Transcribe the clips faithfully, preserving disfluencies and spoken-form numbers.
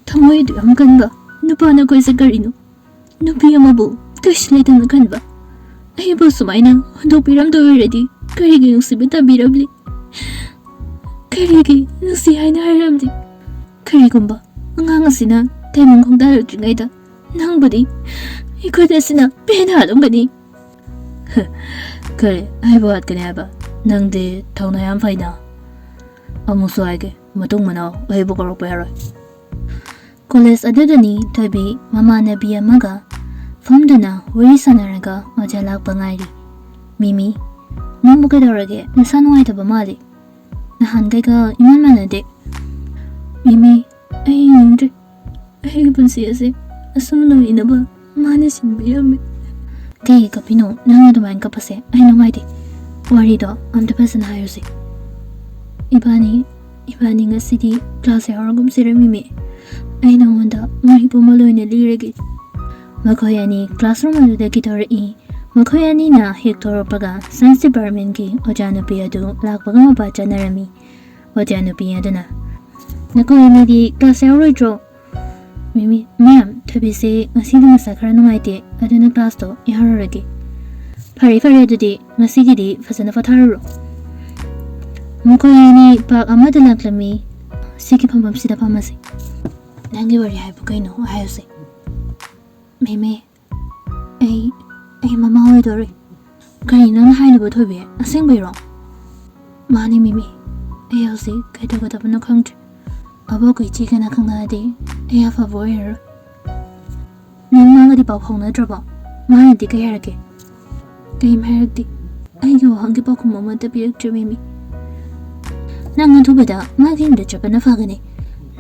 ꯊꯃꯣꯏꯗꯨ ꯌꯥꯝ ꯀꯟꯕ ꯅꯨꯄꯥ ꯅꯈꯣꯏꯁꯦ ꯀꯔꯤꯅꯣ? ꯅꯨꯄꯤ ꯑꯃꯕꯨ ꯀꯩꯁꯨ ꯂꯩꯇꯅ ꯈꯟꯕ ꯑꯩꯕꯨ ꯁꯨꯃꯥꯏꯅ ꯍꯨꯟꯗꯣꯛꯄꯤꯔꯝꯗꯣꯏ ꯑꯣꯏꯔꯗꯤ ꯀꯔꯤꯒꯤ ꯅꯨꯡꯁꯤꯕ ꯇꯝꯕꯤꯔꯝꯂꯤ? ꯀꯔꯤꯒꯤ ꯅꯨꯡꯁꯤ ꯍꯥꯏꯅ ꯍꯥꯏꯔꯝꯂꯤ? ꯀꯔꯤꯒꯨꯝꯕ ꯑꯉꯥꯡ ꯑꯁꯤꯅ ꯇꯥꯏꯕꯪ ꯈꯣꯡꯗꯥꯔꯛꯇ꯭ꯔꯤꯉꯩꯗ ꯅꯪꯕꯨꯗꯤ ꯑꯩꯈꯣꯏꯗ ꯑꯁꯤꯅ ꯄꯦꯟ ꯍꯥꯠꯂꯝꯒꯅꯤ꯫ ꯀꯔꯤ? ꯑꯩꯕꯨ ꯍꯥꯠꯀꯅꯤ ꯍꯥꯏꯕ? ꯅꯪꯗꯤ ꯊꯧꯅꯥ ꯌꯥꯝ ꯐꯩꯅ꯫ ꯑꯃꯨꯛꯁꯨ ꯍꯥꯏꯒꯦ, ꯃꯇꯨꯡ ꯃꯅꯥꯎ ꯑꯩꯕꯨ ꯀꯧꯔꯛꯄ ꯌꯥꯔꯣꯏ꯫ ꯀꯣꯂꯦꯖ ꯑꯗꯨꯗꯅꯤ ꯊꯣꯏꯕꯤ ꯃꯃꯥꯟꯅꯕꯤ ꯑꯃꯒ ꯐꯝꯗꯨꯅ ꯋꯥꯔꯤ ꯁꯥꯟꯅꯔꯒ ꯑꯣꯖꯥ ꯂꯥꯛꯄ ꯉꯥꯏꯔꯤ꯫ "ꯃꯤꯃꯤ, ꯅꯪꯕꯨ ꯀꯩꯗꯧꯔꯒꯦ? ꯅꯁꯥ ꯅꯨꯡꯉꯥꯏꯇꯕ ꯃꯥꯜꯂꯤ꯫ ꯅꯍꯥꯟꯈꯩꯒ ꯏꯃꯥꯟ ꯃꯥꯟꯅꯗꯦ꯫ ꯃꯤꯃꯤ, ꯑꯩ ꯍꯤꯡꯅꯤꯡꯗ꯭ꯔꯦ꯫ ꯑꯩꯒꯤ ꯄꯨꯟꯁꯤ ꯑꯁꯤ ꯑꯁꯨꯝ ꯂꯣꯏꯅꯕ ꯃꯥꯅ ꯁꯤꯟꯕꯤꯔꯝꯃꯤ꯫" "ꯀꯩꯒꯤ ꯀꯞꯄꯤꯅꯣ? ꯅꯪ ꯑꯗꯨꯃꯥꯏꯅ ꯀꯞꯄꯁꯦ ꯑꯩ ꯅꯨꯡꯉꯥꯏꯇꯦ꯫ ꯋꯥꯔꯤꯗꯣ ꯑꯝꯇ ꯐꯖꯅ ꯍꯥꯏꯔꯨꯁꯦ꯫" "ꯏꯕꯥꯅꯤ, ꯏꯕꯥꯅꯤ ꯉꯁꯤꯗꯤ ꯀ꯭ꯂꯥꯁ ꯌꯥꯎꯔꯒꯨꯝꯁꯤꯔ ꯃꯤꯃꯤ? ꯑꯩ ꯅꯉꯣꯟꯗ ꯋꯥꯔꯤ ꯄꯨꯝꯕ ꯂꯣꯏꯅ ꯂꯤꯔꯒꯦ꯫" ꯃꯈꯣꯏ ꯑꯅꯤ ꯀ꯭ꯂꯥꯁꯔꯨꯝ ꯑꯗꯨꯗꯒꯤ ꯊꯣꯔꯛꯏ꯫ ꯃꯈꯣꯏ ꯑꯅꯤꯅ ꯍꯦꯛ ꯊꯣꯔꯛꯄꯒ ꯁꯥꯏꯟꯁ ꯗꯤꯄꯥꯔꯠꯃꯦꯟꯒꯤ ꯑꯣꯖꯥ ꯅꯨꯄꯤ ꯑꯗꯨ ꯂꯥꯛꯄꯒ ꯃꯄꯥ ꯆꯠꯅꯔꯝꯃꯤ꯫ ꯑꯣꯖꯥ ꯅꯨꯄꯤ ꯑꯗꯨꯅ, "ꯅꯈꯣꯏ ꯑꯅꯤꯗꯤ ꯀ꯭ꯂꯥꯁ ꯌꯥꯎꯔꯣꯏꯗ꯭ꯔꯣ?" "ꯃꯤꯃꯤ, ꯃꯦꯝ, ꯊꯣꯏꯕꯤꯁꯦ ꯉꯁꯤꯗꯤ ꯃꯁꯥ ꯈꯔ ꯅꯨꯡꯉꯥꯏꯇꯦ, ꯑꯗꯨꯅ ꯀ꯭ꯂꯥꯁꯇꯣ ꯌꯥꯎꯔꯔꯣꯏꯒꯦ꯫" "ꯐꯔꯦ, ꯐꯔꯦ, ꯑꯗꯨꯗꯤ ꯉꯁꯤꯒꯤꯗꯤ ꯐꯖꯅ ꯄꯣꯊꯥꯔꯨꯔꯣ꯫" ꯃꯈꯣꯏ ꯑꯅꯤ ꯄꯥꯔꯛ ꯑꯃꯗ ꯂꯥꯛꯂꯝꯃꯤ꯫ "ꯁꯤꯒꯤ ꯐꯝꯐꯝꯁꯤꯗ ꯐꯝꯃꯁꯤ꯫" "ꯅꯪꯒꯤ ꯋꯥꯔꯤ ꯍꯥꯏꯕꯨ ꯀꯩꯅꯣ? ꯍꯥꯏꯌꯨꯁꯦ꯫" "ꯃꯦꯃꯦ, ꯑꯩ, ꯑꯩ ꯃꯃꯥ ꯑꯣꯏꯗꯣꯔꯦ꯫" "ꯀꯔꯤ ꯅꯪꯅ ꯍꯥꯏꯗꯨꯕꯨ ꯊꯣꯏꯕꯤ? ꯑꯁꯦꯡꯕꯩꯔꯣ?" "ꯃꯥꯅꯦ ꯃꯤꯃꯤ, ꯑꯩ ꯍꯧꯖꯤꯛ ꯀꯩꯗꯧꯒꯗꯕꯅꯣ ꯈꯪꯗ꯭ꯔꯦ꯫ ꯑꯕꯣꯛꯀ ꯏꯆꯦꯒꯅ ꯈꯪꯉꯛꯑꯗꯤ ꯑꯩ ꯑꯐꯕ ꯑꯣꯏꯔꯔꯣꯏ꯫" "ꯅꯪ ꯃꯥꯒꯗꯤ ꯄꯥꯎ ꯐꯥꯎꯅꯗ꯭ꯔꯕꯣ? ꯃꯥꯅꯗꯤ ꯀꯩ ꯍꯥꯏꯔꯛꯀꯦ?" "ꯀꯩꯝ ꯍꯥꯏꯔꯛꯇꯦ꯫ ꯑꯩꯒꯤ ꯋꯥꯍꯪꯒꯤ ꯄꯥꯎꯈꯨꯝ ꯑꯃꯠꯇ ꯄꯤꯔꯛꯇ꯭ꯔꯦ ꯃꯤꯃꯤ꯫" "ꯅꯪ ꯑꯊꯨꯕꯗ ꯃꯥꯒꯤ ꯌꯨꯝꯗ ꯆꯠꯄꯅ ꯐꯒꯅꯤ꯫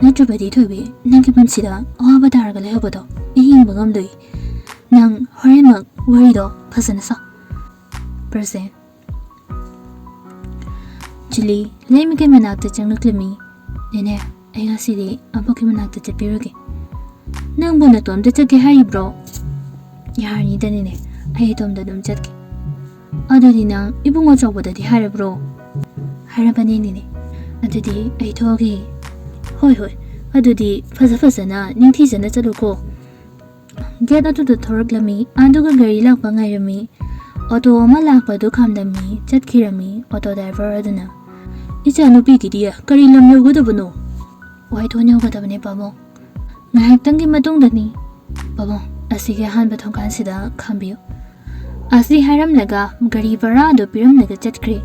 ꯅꯠꯇ꯭ꯔꯕꯗꯤ ꯊꯣꯏꯕꯤ, ꯅꯪꯒꯤ ꯄꯨꯟꯁꯤꯗ ꯑꯋꯥꯕ ꯇꯥꯔꯒ ꯂꯩꯍꯧꯕꯗꯣ ꯑꯩ ꯌꯦꯡꯕ ꯉꯝꯗꯣꯏ꯫ ꯅꯪ ꯍꯣꯔꯦꯟꯃꯛ ꯋꯥꯔꯤꯗꯣ ꯐꯖꯅ ꯁꯥ꯫" ꯄ꯭ꯔꯖꯦꯟ꯫ ꯖꯨꯂꯤ ꯂꯩꯃꯒꯤ ꯃꯅꯥꯛꯇ ꯆꯪꯂꯛꯂꯝꯃꯤ꯫ "ꯅꯦꯅꯦ, ꯑꯩ ꯉꯁꯤꯗꯤ ꯑꯕꯣꯛꯀꯤ ꯃꯅꯥꯛꯇ ꯆꯠꯄꯤꯔꯨꯒꯦ꯫" "ꯅꯪꯕꯨ ꯅꯇꯣꯝꯇ ꯆꯠꯀꯦ ꯍꯥꯏꯔꯤꯕ꯭ꯔꯣ?" "ꯌꯥꯔꯅꯤꯗ ꯅꯦꯅꯦ, ꯑꯩ ꯏꯇꯣꯝꯇ ꯑꯗꯨꯝ ꯆꯠꯀꯦ꯫" "ꯑꯗꯨꯗꯤ ꯅꯪ ꯏꯕꯨꯡꯉꯣ ꯆꯥꯎꯕꯗꯗꯤ ꯍꯥꯏꯔꯕ꯭ꯔꯣ?" "ꯍꯥꯏꯔꯕꯅꯦ ꯅꯦꯅꯦ꯫" "ꯑꯗꯨꯗꯤ ꯑꯩ ꯊꯣꯛꯑꯒꯦ꯫" "ꯍꯣꯏ, ꯍꯣꯏ, ꯑꯗꯨꯗꯤ ꯐꯖ ꯐꯖꯅ ꯅꯤꯡꯊꯤꯖꯅ ꯆꯠꯂꯨꯀꯣ꯫ ꯒꯦꯠ ꯑꯗꯨꯗ ꯊꯣꯔꯛꯂꯝꯃꯤ, ꯑꯗꯨꯒ ꯒꯥꯔꯤ ꯂꯥꯛꯄ ꯉꯥꯏꯔꯝꯃꯤ꯫ ꯑꯣꯇꯣ ꯑꯃ ꯂꯥꯛꯄꯗꯨ ꯈꯥꯝꯂꯝꯃꯤ, ꯆꯠꯈꯤꯔꯝꯃꯤ ꯑꯣꯇꯣ ꯗ꯭ꯔꯥꯏꯚꯔ ꯑꯗꯨꯅ꯫ "ꯏꯆꯥꯅꯨꯄꯤꯒꯤꯗꯤ ꯀꯔꯤ ꯂꯝ ꯌꯧꯒꯗꯕꯅꯣ?" "ꯋꯥꯏꯊꯣꯟ ꯌꯧꯒꯗꯕꯅꯦ ꯄꯥꯕꯨꯡ꯫ ꯉꯥꯏꯍꯥꯛꯇꯪꯒꯤ ꯃꯇꯨꯡꯗꯅꯤ ꯄꯥꯕꯨꯡ꯫ ꯑꯁꯤꯒꯤ ꯑꯍꯥꯟꯕ ꯊꯣꯡꯒꯥꯟꯁꯤꯗ ꯈꯥꯝꯕꯤꯌꯨ"꯫ ꯑꯁꯤ ꯍꯥꯏꯔꯝꯂꯒ ꯒꯥꯔꯤ ꯚꯔꯥ ꯑꯗꯨ ꯄꯤꯔꯝꯂꯒ ꯆꯠꯈ꯭ꯔꯦ꯫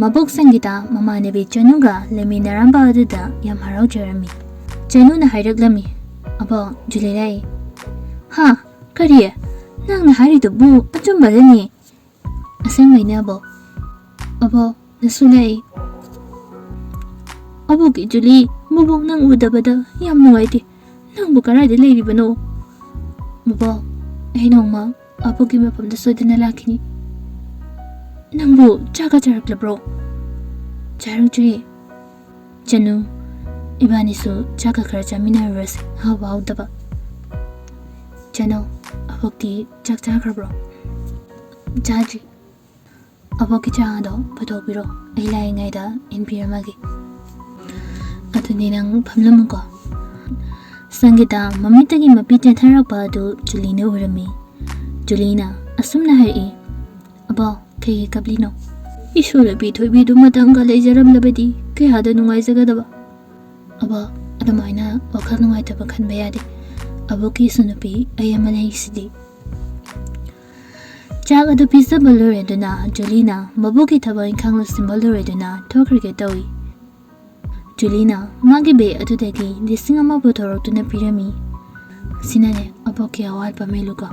ꯃꯕꯣꯛ ꯁꯪꯒꯤꯇꯥ ꯃꯃꯥꯟꯅꯕꯤ ꯆꯅꯨꯒ ꯂꯩꯃꯤꯟꯅꯔꯝꯕ ꯑꯗꯨꯗ ꯌꯥꯝ ꯍꯔꯥꯎꯖꯔꯝꯃꯤ꯫ ꯆꯅꯨꯅ ꯍꯥꯏꯔꯛꯂꯝꯃꯤ, "ꯑꯕꯣꯛ, ꯖꯨꯂꯤ ꯂꯥꯛꯏ"꯫ "ꯍꯥ? ꯀꯔꯤ? ꯅꯪꯅ ꯍꯥꯏꯔꯤꯗꯨꯕꯨ ꯑꯆꯨꯝꯕꯗꯅꯤ?" "ꯑꯁꯦꯡꯕꯩꯅꯦ ꯑꯕꯣꯛ"꯫ "ꯑꯕꯣꯛ, ꯅꯁꯨ ꯂꯥꯛꯏ"꯫ "ꯑꯕꯣꯛꯀꯤ ꯖꯨꯂꯤ, ꯃꯕꯣꯛ ꯅꯪ ꯎꯗꯕꯗ ꯌꯥꯝ ꯅꯨꯡꯉꯥꯏꯇꯦ꯫ ꯅꯪꯕꯨ ꯀꯗꯥꯏꯗ ꯂꯩꯔꯤꯕꯅꯣ?" "ꯃꯕꯣꯛ, ꯑꯩ ꯅꯣꯡꯃ ꯑꯕꯣꯛꯀꯤ ꯃꯐꯝꯗ ꯁꯣꯏꯗꯅ ꯂꯥꯛꯈꯤꯅꯤ꯫ ꯅꯪꯕꯨ ꯆꯥꯛꯀ ꯆꯥꯔꯛꯂꯕ꯭ꯔꯣ?" "ꯆꯥꯔꯛꯇ꯭ꯔꯤꯌꯦ"꯫ "ꯆꯅꯨ, ꯏꯕꯥꯅꯤꯁꯨ ꯆꯥꯛꯀ ꯈꯔ ꯆꯥꯃꯤꯟꯅꯔꯨꯔꯁꯤ, ꯍꯥꯎꯕ ꯍꯥꯎꯇꯕ"꯫ "ꯆꯅꯨ, ꯑꯕꯣꯛꯇꯤ ꯆꯥꯛ ꯆꯥꯈ꯭ꯔꯕ꯭ꯔꯣ?" "ꯆꯥꯗ꯭ꯔꯤ"꯫ "ꯑꯕꯣꯛꯀꯤ ꯆꯥ ꯑꯗꯣ ꯄꯨꯊꯣꯛꯄꯤꯔꯣ, ꯑꯩ ꯂꯥꯛꯏꯉꯩꯗ ꯏꯟꯕꯤꯔꯝꯃꯒꯦ"꯫ "ꯑꯗꯨꯗꯤ ꯅꯪ ꯐꯝꯂꯝꯃꯨꯀꯣ"꯫ ꯁꯪꯒꯤꯇꯥ ꯃꯃꯤꯠꯇꯒꯤ ꯃꯄꯤ ꯆꯦꯟꯊꯔꯛꯄ ꯑꯗꯨ ꯖꯨꯂꯤꯅ ꯎꯔꯝꯃꯤ꯫ ꯖꯨꯂꯤꯅ ꯑꯁꯨꯝꯅ ꯍꯥꯏꯔꯛꯏ, "ꯑꯕꯣꯛ, ꯀꯩꯒꯤ ꯀꯞꯂꯤꯅꯣ? ꯏꯁꯨ ꯅꯨꯄꯤ ꯊꯣꯏꯕꯤꯗꯨ ꯃꯇꯝꯒ ꯂꯩꯖꯔꯝꯂꯕꯗꯤ ꯀꯌꯥꯗ ꯅꯨꯡꯉꯥꯏꯖꯒꯗꯕ"꯫ "ꯑꯕꯣꯛ, ꯑꯗꯨꯃꯥꯏꯅ ꯋꯥꯈꯜ ꯅꯨꯡꯉꯥꯏꯇꯕ ꯈꯟꯕ ꯌꯥꯗꯦ꯫ ꯑꯕꯣꯛꯀꯤ ꯏꯁꯨ ꯅꯨꯄꯤ ꯑꯩ ꯑꯃ ꯂꯩꯔꯤꯁꯤꯗꯤ"꯫ ꯆꯥꯛ ꯑꯗꯨ ꯄꯤꯖꯕ ꯂꯣꯏꯔꯗꯨꯅ ꯖꯨꯂꯤꯅ ꯃꯕꯣꯛꯀꯤ ꯊꯕꯛ ꯏꯪꯈꯥꯡ ꯂꯣꯏꯁꯤꯟꯕ ꯂꯣꯏꯔꯗꯨꯅ ꯊꯣꯛꯈ꯭ꯔꯒꯦ ꯇꯧꯏ꯫ ꯖꯨꯂꯤꯅ ꯃꯥꯒꯤ ꯕꯦꯒ ꯑꯗꯨꯗꯒꯤ ꯂꯤꯁꯤꯡ ꯑꯃ ꯄꯨꯊꯣꯔꯛꯇꯨꯅ ꯄꯤꯔꯝꯃꯤ꯫ "ꯁꯤꯅꯅꯦ ꯑꯕꯣꯛꯀꯤ ꯑꯋꯥꯠꯄ ꯃꯦꯜꯂꯨꯀꯣ꯫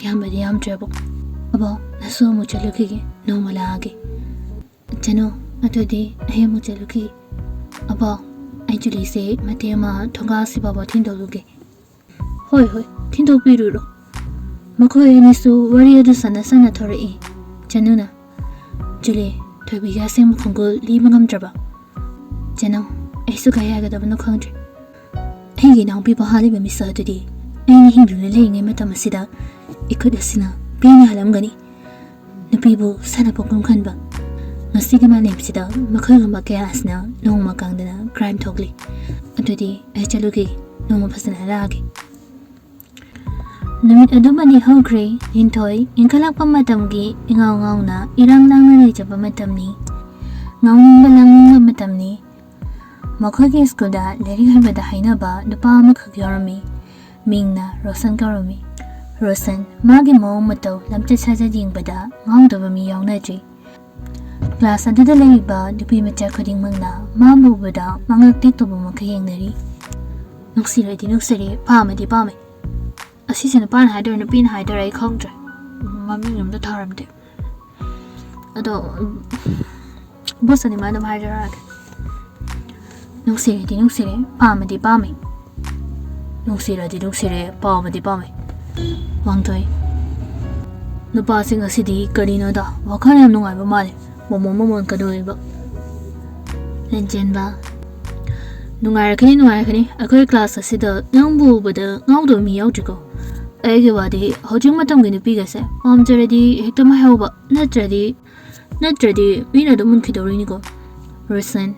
ꯌꯥꯝꯕꯗꯤ ꯌꯥꯝꯗ꯭ꯔꯦ ꯑꯕꯣꯛ꯫ ꯑꯕꯣꯛ, ꯅꯁꯨ ꯑꯃꯨꯛ ꯆꯠꯂꯨꯈꯤꯒꯦ, ꯅꯣꯡꯃ ꯂꯥꯛꯑꯒꯦ"꯫ "ꯆꯅꯨ, ꯑꯗꯨꯗꯤ ꯑꯩ ꯑꯃꯨꯛ ꯆꯠꯂꯨꯈꯤꯒꯦ꯫ ꯑꯕꯣꯛ, ꯑꯩ ꯖꯨꯂꯤꯁꯦ ꯃꯇꯦꯛ ꯑꯃ ꯊꯣꯡꯒꯥꯜꯁꯤ ꯐꯥꯎꯕ ꯊꯤꯟꯗꯣꯛꯂꯨꯒꯦ"꯫ "ꯍꯣꯏ, ꯍꯣꯏ, ꯊꯤꯟꯗꯣꯛꯄꯤꯔꯨꯔꯣ"꯫ ꯃꯈꯣꯏ ꯑꯅꯤꯁꯨ ꯋꯥꯔꯤ ꯑꯗꯨ ꯁꯥꯟꯅ ꯁꯥꯟꯅ ꯊꯣꯔꯛꯏ꯫ ꯆꯅꯨꯅ, "ꯖꯨꯂꯤ, ꯊꯣꯏꯕꯤꯒꯤ ꯑꯁꯦꯡꯕ ꯈꯣꯡꯒꯨꯜ ꯂꯤꯕ ꯉꯝꯗ꯭ꯔꯕ?" "ꯆꯅꯨ, ꯑꯩꯁꯨ ꯀꯩ ꯍꯥꯏꯒꯗꯕꯅꯣ ꯈꯪꯗ꯭ꯔꯦ꯫ ꯑꯩꯒꯤ ꯏꯅꯥꯎꯄꯤꯕꯨ ꯍꯥꯠꯂꯤꯕ ꯃꯤꯁꯛ ꯑꯗꯨꯗꯤ ꯑꯩꯅ ꯍꯤꯡꯗꯨꯅ ꯂꯩꯔꯤꯉꯩ ꯃꯇꯝ ꯑꯁꯤꯗ ꯏꯈꯨꯠ ꯑꯁꯤꯅ ꯄꯦꯟꯅ ꯍꯥꯠꯂꯝꯒꯅꯤ꯫ ꯅꯨꯄꯤꯕꯨ ꯁꯥꯟꯅꯄꯣꯠꯀꯨꯝ ꯈꯟꯕ, ꯉꯁꯤꯒꯤ ꯃꯥꯂꯦꯝꯁꯤꯗ ꯃꯈꯜ ꯒꯨꯝꯕ ꯀꯌꯥ ꯑꯁꯤꯅ ꯅꯣꯡꯃ ꯀꯪꯗꯅ ꯀ꯭ꯔꯥꯏꯝ ꯊꯣꯛꯂꯤ꯫ ꯑꯗꯨꯗꯤ ꯑꯩ ꯆꯠꯂꯨꯒꯦ, ꯅꯣꯡꯃ ꯐꯖꯅ ꯍꯜꯂꯛꯑꯒꯦ꯫ ꯅꯨꯃꯤꯠ ꯑꯗꯨꯃꯗꯤ ꯍꯧꯈ꯭ꯔꯦ꯫ ꯂꯤꯟꯊꯣꯏ ꯏꯟꯈꯠꯂꯛꯄ ꯃꯇꯝꯒꯤ ꯏꯉꯥꯎ ꯉꯥꯎꯅ ꯏꯔꯥꯡ ꯂꯥꯡꯅ ꯂꯩꯖꯕ ꯃꯇꯝꯅꯤ꯫ ꯉꯥꯎꯅꯤꯡꯕ ꯂꯥꯡꯅꯤꯡꯕ ꯃꯇꯝꯅꯤ꯫ ꯃꯈꯣꯏꯒꯤ ꯁ꯭ꯀꯨꯜꯗ ꯂꯥꯏꯔꯤꯛ ꯍꯩꯕꯗ ꯍꯥꯏꯅꯕ ꯅꯨꯄꯥ ꯑꯃꯈꯛ ꯌꯥꯎꯔꯝꯃꯤ꯫ ꯃꯤꯡꯅ ꯔꯣꯁꯟ ꯀꯧꯔꯝꯃꯤ꯫ ꯔꯣꯁꯟ ꯃꯥꯒꯤ ꯃꯑꯣꯡ ꯃꯇꯧ, ꯂꯝꯆꯠ ꯁꯥꯖꯠ ꯌꯦꯡꯕꯗ ꯉꯥꯎꯗꯕ ꯃꯤ ꯌꯥꯎꯅꯗ꯭ꯔꯤ꯫ ꯀ꯭ꯂꯥꯁ ꯑꯗꯨꯗ ꯂꯩꯔꯤꯕ ꯅꯨꯄꯤ ꯃꯆꯥ ꯈꯨꯗꯤꯡꯃꯛꯅ ꯃꯥꯕꯨ ꯎꯕꯗ ꯃꯉꯛ ꯇꯦꯛꯇꯧꯕ ꯃꯈꯩ ꯌꯦꯡꯅꯔꯤ꯫ ꯅꯨꯡꯁꯤꯔꯗꯤ ꯅꯨꯡꯁꯤꯔꯦ, ꯄꯥꯝꯃꯗꯤ ꯄꯥꯝꯃꯦ꯫ ꯑꯁꯤꯁꯦ ꯅꯨꯄꯥꯅ ꯍꯥꯏꯗꯣꯏꯔꯥ, ꯅꯨꯄꯤꯅ ꯍꯥꯏꯗꯣꯏꯔꯥ, ꯑꯩ ꯈꯪꯗ꯭ꯔꯦ꯫ ꯃꯃꯤꯡ ꯑꯝꯇ ꯊꯥꯔꯝꯗꯦ꯫ ꯑꯗꯣ, ꯎꯝ, ꯕꯣꯁ ꯑꯅꯤꯃꯛ ꯑꯗꯨꯝ ꯍꯥꯏꯖꯔꯛꯑꯒꯦ꯫ ꯅꯨꯡꯁꯤꯔꯗꯤ ꯅꯨꯡꯁꯤꯔꯦ, ꯄꯥꯝꯃꯗꯤ ꯄꯥꯝꯃꯦ꯫ ꯅꯨꯡꯁꯤꯔꯗꯤ ꯅꯨꯡꯁꯤꯔꯦ, ꯄꯥꯝꯃꯗꯤ ꯄꯥꯝꯃꯦ꯫ ꯋꯥꯡꯊꯣꯏ, ꯅꯨꯄꯥꯁꯤꯡ ꯑꯁꯤꯗꯤ ꯀꯔꯤꯅꯣꯗ, ꯋꯥꯈꯜ ꯌꯥꯝ ꯅꯨꯡꯉꯥꯏꯕ ꯃꯥꯜꯂꯦ꯫ ꯃꯣꯃꯣꯟ ꯃꯣꯃꯣꯟ ꯀꯗꯧꯔꯤꯕ? ꯂꯦꯟꯖꯦꯟꯕ, ꯅꯨꯡꯉꯥꯏꯔꯛꯀꯅꯤ, ꯅꯨꯡꯉꯥꯏꯔꯛꯀꯅꯤ꯫ ꯑꯩꯈꯣꯏ ꯀ꯭ꯂꯥꯁ ꯑꯁꯤꯗ ꯅꯪꯕꯨ ꯎꯕꯗ ꯉꯥꯎꯗꯕ ꯃꯤ ꯌꯥꯎꯗ꯭ꯔꯤꯀꯣ꯫ ꯑꯩꯒꯤ ꯋꯥꯗꯤ ꯍꯧꯖꯤꯛ ꯃꯇꯝꯒꯤ ꯅꯨꯄꯤꯒꯁꯦ ꯄꯥꯝꯖꯔꯗꯤ ꯍꯦꯛꯇ ꯃꯥꯏꯍꯧꯕ, ꯅꯠꯇ꯭ꯔꯗꯤ, ꯅꯠꯇ꯭ꯔꯗꯤ ꯃꯤꯅ ꯑꯗꯨꯝ ꯃꯨꯟꯈꯤꯗꯧꯔꯤꯅꯤꯀꯣ꯫ ꯔꯣꯁꯟ,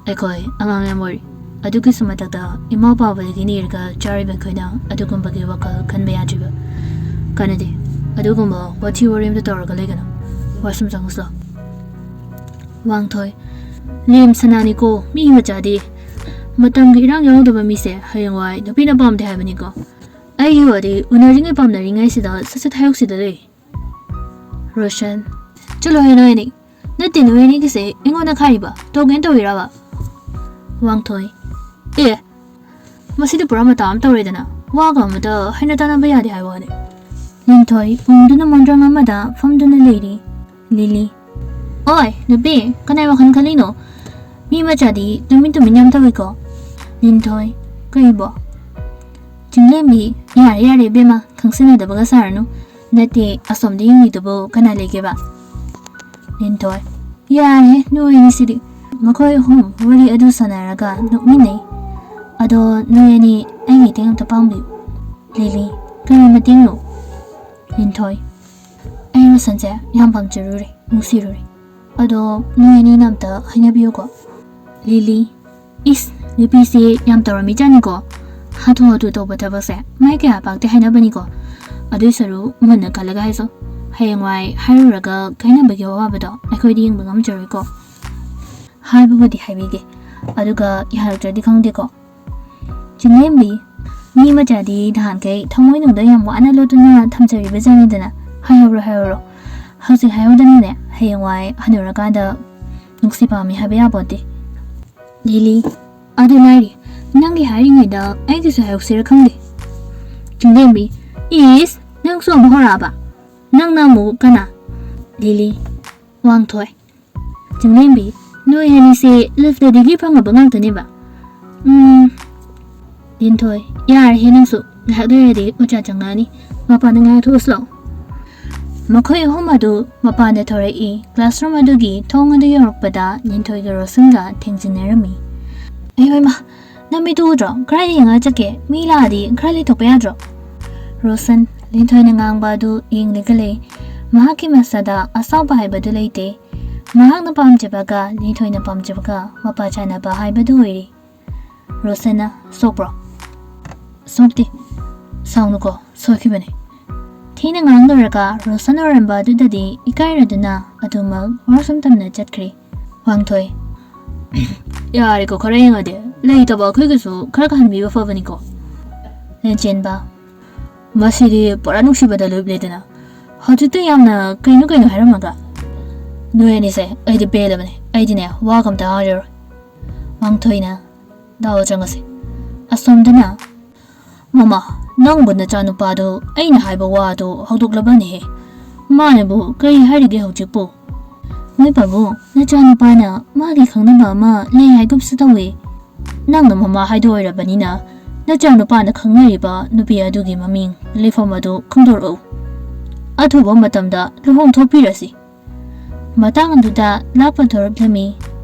ꯑꯩꯈꯣꯏ ꯑꯉꯥꯡ ꯌꯥꯝ ꯑꯣꯏꯔꯤ꯫ ꯑꯗꯨꯒꯤꯁꯨ ꯃꯊꯛꯇ ꯏꯃꯥ ꯄꯥꯕꯗꯒꯤ ꯅꯤꯔꯒ ꯆꯥꯔꯤꯕ ꯑꯩꯈꯣꯏꯅ ꯑꯗꯨꯒꯨꯝꯕꯒꯤ ꯋꯥꯈꯜ ꯈꯟꯕ ꯌꯥꯗ꯭ꯔꯤꯕ꯫ ꯀꯥꯟꯅꯗꯦ꯫ ꯑꯗꯨꯒꯨꯝꯕ ꯋꯥꯊꯤ ꯋꯥꯔꯦꯝꯗ ꯇꯧꯔꯒ ꯂꯩꯒꯅꯨ꯫ ꯋꯥꯁꯔꯨꯝ ꯆꯪꯉꯨꯁꯤ ꯂꯥꯎ꯫ ꯋꯥꯡꯊꯣꯏ, ꯂꯦꯝ ꯁꯅꯥꯅꯤꯀꯣ ꯃꯤ ꯃꯆꯥꯗꯤ꯫ ꯃꯇꯝꯒꯤ ꯏꯔꯥꯡ ꯌꯥꯎꯗꯕ ꯃꯤꯁꯦ ꯍꯌꯦꯡꯋꯥꯏ ꯅꯨꯄꯤꯅ ꯄꯥꯝꯗꯦ ꯍꯥꯏꯕꯅꯤꯀꯣ꯫ ꯑꯩꯒꯤ ꯋꯥꯗꯤ ꯎꯅꯔꯤꯉꯩ ꯄꯥꯝꯅꯔꯤꯉꯩꯁꯤꯗ ꯁꯠ ꯁꯠ ꯍꯥꯏꯍꯧꯁꯤꯗ ꯂꯩ꯫ ꯔꯣꯁꯟ, ꯆꯠꯂꯣꯍꯦ ꯅꯣꯏ ꯑꯅꯤ꯫ ꯅꯠꯇꯦ, ꯅꯣꯏ ꯑꯅꯤꯒꯤꯁꯦ ꯑꯩꯉꯣꯟꯗ ꯈꯥꯏꯔꯤꯕ, ꯇꯧꯒꯦꯅ ꯇꯧꯔꯤꯔꯕ? ꯋꯥꯡꯊꯣꯏ, ꯑꯦ, ꯃꯁꯤꯗꯤ ꯄꯨꯔꯥ ꯃꯇꯥ ꯑꯃ ꯇꯧꯔꯦꯗꯅ꯫ ꯋꯥꯒ ꯑꯃꯇ ꯍꯥꯏꯅ ꯇꯥꯟꯅꯕ ꯌꯥꯗꯦ ꯍꯥꯏꯕ ꯋꯥꯅꯤ꯫ ꯂꯤꯟꯊꯣꯏ ꯄꯨꯡꯗꯨꯅ ꯃꯣꯟꯗ꯭ꯔꯪ ꯑꯃꯗ ꯐꯝꯗꯨꯅ ꯂꯩꯔꯤ꯫ ꯂꯤꯂꯤ, ꯑꯣꯏ ꯅꯨꯄꯤ, ꯀꯅꯥꯏ ꯋꯥꯈꯜ ꯈꯜꯂꯤꯅꯣ? ꯃꯤ ꯃꯆꯥꯗꯤ ꯇꯨꯃꯤꯟ ꯇꯨꯃꯤꯟ ꯌꯥꯝ ꯇꯧꯏꯀꯣ꯫ ꯂꯤꯟꯊꯣꯏ, ꯀꯩꯕꯣ? ꯆꯤꯡꯂꯦꯝꯕꯤ, ꯌꯥꯔꯦ ꯌꯥꯔꯦ ꯏꯕꯦꯝꯃ, ꯈꯪꯁꯤꯟꯅꯗꯕꯒ ꯁꯥꯔꯅꯨ꯫ ꯅꯠꯇꯦ, ꯑꯁꯣꯝꯗ ꯌꯦꯡꯉꯤꯗꯨꯕꯨ ꯀꯅꯥ ꯂꯩꯒꯦꯕ? ꯂꯤꯟꯊꯣꯏ, ꯌꯥꯔꯦ ꯅꯣꯏꯅꯤꯁꯤꯗꯤ꯫ ꯃꯈꯣꯏ ꯑꯍꯨꯝ ꯋꯥꯔꯤ ꯑꯗꯨ ꯁꯥꯟꯅꯔꯒ ꯅꯣꯛꯃꯤꯟꯅꯩ꯫ ꯑꯗꯣ ꯅꯣꯏ ꯑꯅꯤ ꯑꯩꯒꯤ ꯃꯇꯦꯡ ꯑꯝꯇ ꯄꯥꯡꯕꯤꯌꯨ꯫ ꯂꯤꯂꯤ, ꯀꯔꯤ ꯃꯇꯦꯡꯅꯣ? ꯂꯤꯟꯊꯣꯏ, ꯑꯩ ꯔꯣꯁꯟꯁꯦ ꯌꯥꯝ ꯄꯥꯝꯖꯔꯨꯔꯦ, ꯅꯨꯡꯁꯤꯔꯨꯔꯦ꯫ ꯑꯗꯣ ꯅꯣꯏ ꯑꯅꯤꯅ ꯑꯝꯇ ꯍꯥꯏꯅꯕꯤꯌꯨꯀꯣ꯫ ꯂꯤꯂꯤ, ꯏꯁ, ꯅꯨꯄꯤꯁꯦ ꯌꯥꯝ ꯇꯧꯔꯝꯃꯤꯖꯥꯠꯅꯤꯀꯣ꯫ ꯍꯥꯊꯨ ꯍꯥꯊꯨ ꯇꯧꯕ ꯊꯕꯛꯁꯦ ꯃꯥꯏ ꯀꯌꯥ ꯄꯥꯛꯇꯦ ꯍꯥꯏꯅꯕꯅꯤꯀꯣ꯫ ꯑꯗꯨꯏ ꯁꯔꯨꯛ ꯃꯨꯟꯅ ꯈꯜꯂꯒ ꯍꯥꯏꯁꯣ꯫ ꯍꯌꯦꯡꯋꯥꯏ ꯍꯥꯏꯔꯨꯔꯒ ꯀꯥꯏꯅꯕꯒꯤ ꯑꯋꯥꯕꯗꯣ ꯑꯩꯈꯣꯏꯗꯤ ꯌꯦꯡꯕ ꯉꯝꯖꯔꯣꯏꯀꯣ꯫ ꯍꯥꯏꯕꯕꯨꯗꯤ ꯍꯥꯏꯕꯤꯒꯦ, ꯑꯗꯨꯒ ꯌꯥꯔꯛꯇ꯭ꯔꯗꯤ ꯈꯪꯗꯦꯀꯣ꯫ ꯆꯤꯡꯂꯦꯝꯕꯤ, ꯃꯤ ꯃꯆꯥꯗꯤ ꯅꯍꯥꯟꯈꯩ ꯊꯃꯣꯏꯅꯨꯡꯗ ꯌꯥꯝ ꯋꯥꯅ ꯂꯣꯠꯇꯨꯅ ꯊꯝꯖꯔꯤꯕ ꯖꯥꯠꯅꯤꯗꯅ꯫ ꯍꯥꯏꯍꯧꯔꯣ, ꯍꯥꯏꯍꯧꯔꯣ꯫ ꯍꯧꯖꯤꯛ ꯍꯥꯏꯍꯧꯗꯅꯅꯦ, ꯍꯌꯦꯡꯋꯥꯏ ꯍꯟꯅꯨꯔꯀꯥꯟꯗ ꯅꯨꯡꯁꯤ ꯄꯥꯝꯃꯤ ꯍꯥꯏꯕ ꯌꯥꯄꯣꯠꯇꯦ꯫ ꯂꯤꯂꯤ, ꯑꯗꯨ ꯂꯥꯏꯔꯤ, ꯅꯪꯒꯤ ꯍꯥꯏꯔꯤꯉꯩꯗ ꯑꯩꯒꯤꯁꯨ ꯍꯥꯏꯍꯧꯁꯤꯔ ꯈꯪꯗꯦ꯫ ꯆꯤꯡꯂꯦꯝꯕꯤ, ꯏꯁ, ꯅꯪꯁꯨ ꯑꯃꯨꯛ ꯍꯧꯔꯛꯑꯕ? ꯅꯪꯅ ꯑꯃꯨꯛ ꯀꯅꯥ? ꯂꯤꯂꯤ, ꯋꯥꯡꯊꯣꯏ꯫ ꯆꯤꯡꯂꯦꯝꯕꯤ, ꯅꯣꯏ ꯑꯅꯤꯁꯦ ꯂꯞ ꯁ꯭ꯇꯗꯤꯒꯤ ꯐꯪꯉꯕ ꯉꯥꯛꯇꯅꯦꯕ꯫ ꯎꯝ꯫ ꯂꯤꯟꯊꯣꯏ, ꯌꯥꯔꯦꯍꯦ ꯅꯪꯁꯨ, ꯉꯥꯏꯍꯥꯛ ꯂꯩꯔꯗꯤ ꯑꯣꯖꯥ ꯆꯪꯂꯛꯑꯅꯤ, ꯃꯄꯥꯟꯗ ꯉꯥꯏꯍꯥꯛ ꯊꯣꯛꯎꯁꯤ ꯂꯥꯛꯑꯣ꯫ ꯃꯈꯣꯏ ꯑꯍꯨꯝ ꯑꯗꯨ ꯃꯄꯥꯟꯗ ꯊꯧꯔꯛꯏ꯫ ꯀ꯭ꯂꯥꯁꯔꯨꯝ ꯑꯗꯨꯒꯤ ꯊꯣꯡ ꯑꯗꯨ ꯌꯧꯔꯛꯄꯗ ꯂꯤꯟꯊꯣꯏꯒ ꯔꯣꯁꯟꯒ ꯊꯦꯡꯖꯤꯟꯅꯔꯝꯃꯤ꯫ ꯑꯌꯣ ꯏꯃꯥ, ꯅꯃꯤꯠꯇꯨ ꯎꯗ꯭ꯔꯣ? ꯀꯗꯥꯏꯗ ꯌꯦꯡꯉ ꯆꯠꯀꯦ? ꯃꯤ ꯂꯥꯛꯑꯗꯤ ꯈꯔ ꯂꯩꯊꯣꯛꯄ ꯌꯥꯗ꯭ꯔꯣ? ꯔꯣꯁꯟ, ꯂꯤꯟꯊꯣꯏꯅ ꯉꯥꯡꯕ ꯑꯗꯨ ꯌꯦꯡꯂꯒ ꯂꯩ꯫ ꯃꯍꯥꯛꯀꯤ ꯃꯁꯥꯗ ꯑꯁꯥꯎꯕ ꯍꯥꯏꯕꯗꯨ ꯂꯩꯇꯦ꯫ ꯃꯍꯥꯛꯅ ꯄꯥꯝꯖꯕꯒ ꯂꯤꯟꯊꯣꯏꯅ ꯄꯥꯝꯖꯕꯒ ꯃꯄꯥ ꯆꯥꯟꯅꯕ ꯍꯥꯏꯕꯗꯨ ꯑꯣꯏꯔꯦ꯫ ꯔꯣꯁꯟꯅ, ꯁꯣꯛꯄ꯭ꯔꯣ? ꯁꯣꯛꯇꯦ꯫ ꯁꯥꯎꯅꯨꯀꯣ, ꯁꯣꯏꯈꯤꯕꯅꯦ꯫ ꯊꯤꯅ ꯉꯥꯡꯂꯨꯔꯒ ꯔꯣꯁꯟ ꯑꯣꯏꯔꯝꯕ ꯑꯗꯨꯗꯗꯤ ꯏꯀꯥꯏꯔꯗꯨꯅ ꯑꯗꯨꯃꯛ ꯋꯥꯁꯔꯨꯝ ꯇꯝꯅ ꯆꯠꯈ꯭ꯔꯦ꯫ ꯋꯥꯡꯊꯣꯏ, ꯌꯥꯔꯦꯀꯣ, ꯈꯔ ꯌꯦꯡꯉꯗꯤ꯫ ꯂꯩꯇꯕ ꯑꯩꯈꯣꯏꯒꯁꯨ ꯈꯔ ꯀꯥꯍꯟꯕꯤꯕ ꯐꯕꯅꯤꯀꯣ꯫ ꯂꯟꯆꯦꯟꯕ, ꯃꯁꯤꯗꯤ ꯄꯨꯔꯥ ꯅꯨꯡꯁꯤꯕꯗ ꯂꯨꯞꯂꯦꯗꯅ꯫ ꯍꯧꯖꯤꯛꯇ ꯌꯥꯝꯅ ꯀꯩꯅꯣ ꯀꯩꯅꯣ ꯍꯥꯏꯔꯝꯃꯒ꯫ ꯅꯣꯏ ꯑꯅꯤꯁꯦ ꯑꯩꯗꯤ ꯄꯦꯜꯂꯕꯅꯦ꯫ ꯑꯩꯗꯤꯅꯦ, ꯋꯥꯒ ꯑꯝꯇ ꯍꯥꯏꯔꯔꯣꯏ꯫ ꯋꯥꯡꯊꯣꯏꯅ, ꯗꯥꯎ ꯆꯪꯉꯁꯦ꯫ ꯑꯁꯣꯝꯗꯅ, ꯃꯃꯥ, ꯅꯪꯕꯨ ꯅꯆꯥꯅꯨꯄꯥꯗꯣ ꯑꯩꯅ ꯍꯥꯏꯕ ꯋꯥꯗꯣ ꯍꯧꯗꯣꯛꯂꯕꯅꯦꯍꯦ꯫ ꯃꯥꯅꯕꯨ ꯀꯔꯤ ꯍꯥꯏꯔꯤꯒꯦ ꯍꯧꯖꯤꯛꯄꯨ? ꯃꯣꯏ ꯄꯥꯕꯨꯡ, ꯅꯆꯥꯅꯨꯄꯥꯅ ꯃꯥꯒꯤ ꯈꯪꯅꯕ ꯑꯃ ꯂꯩ ꯍꯥꯏꯒꯨꯝꯁꯨ ꯇꯧꯏ꯫ ꯅꯪꯅ ꯃꯃꯥ ꯍꯥꯏꯗꯣ ꯑꯣꯏꯔꯕꯅꯤꯅ, ꯅꯆꯥꯅꯨꯄꯥꯅ ꯈꯪꯅꯔꯤꯕ ꯅꯨꯄꯤ ꯑꯗꯨꯒꯤ ꯃꯃꯤꯡ, ꯂꯩꯐꯝ ꯑꯗꯨ ꯈꯪꯗꯣꯔꯛꯎ꯫ ꯑꯊꯨꯕ ꯃꯇꯝꯗ ꯂꯨꯍꯣꯡꯊꯣꯛꯄꯤꯔꯁꯤ꯫ ꯃꯇꯥꯡ ꯑꯗꯨꯗ ꯂꯥꯛꯄ ꯊꯣꯔꯛꯂꯝꯃꯤ꯫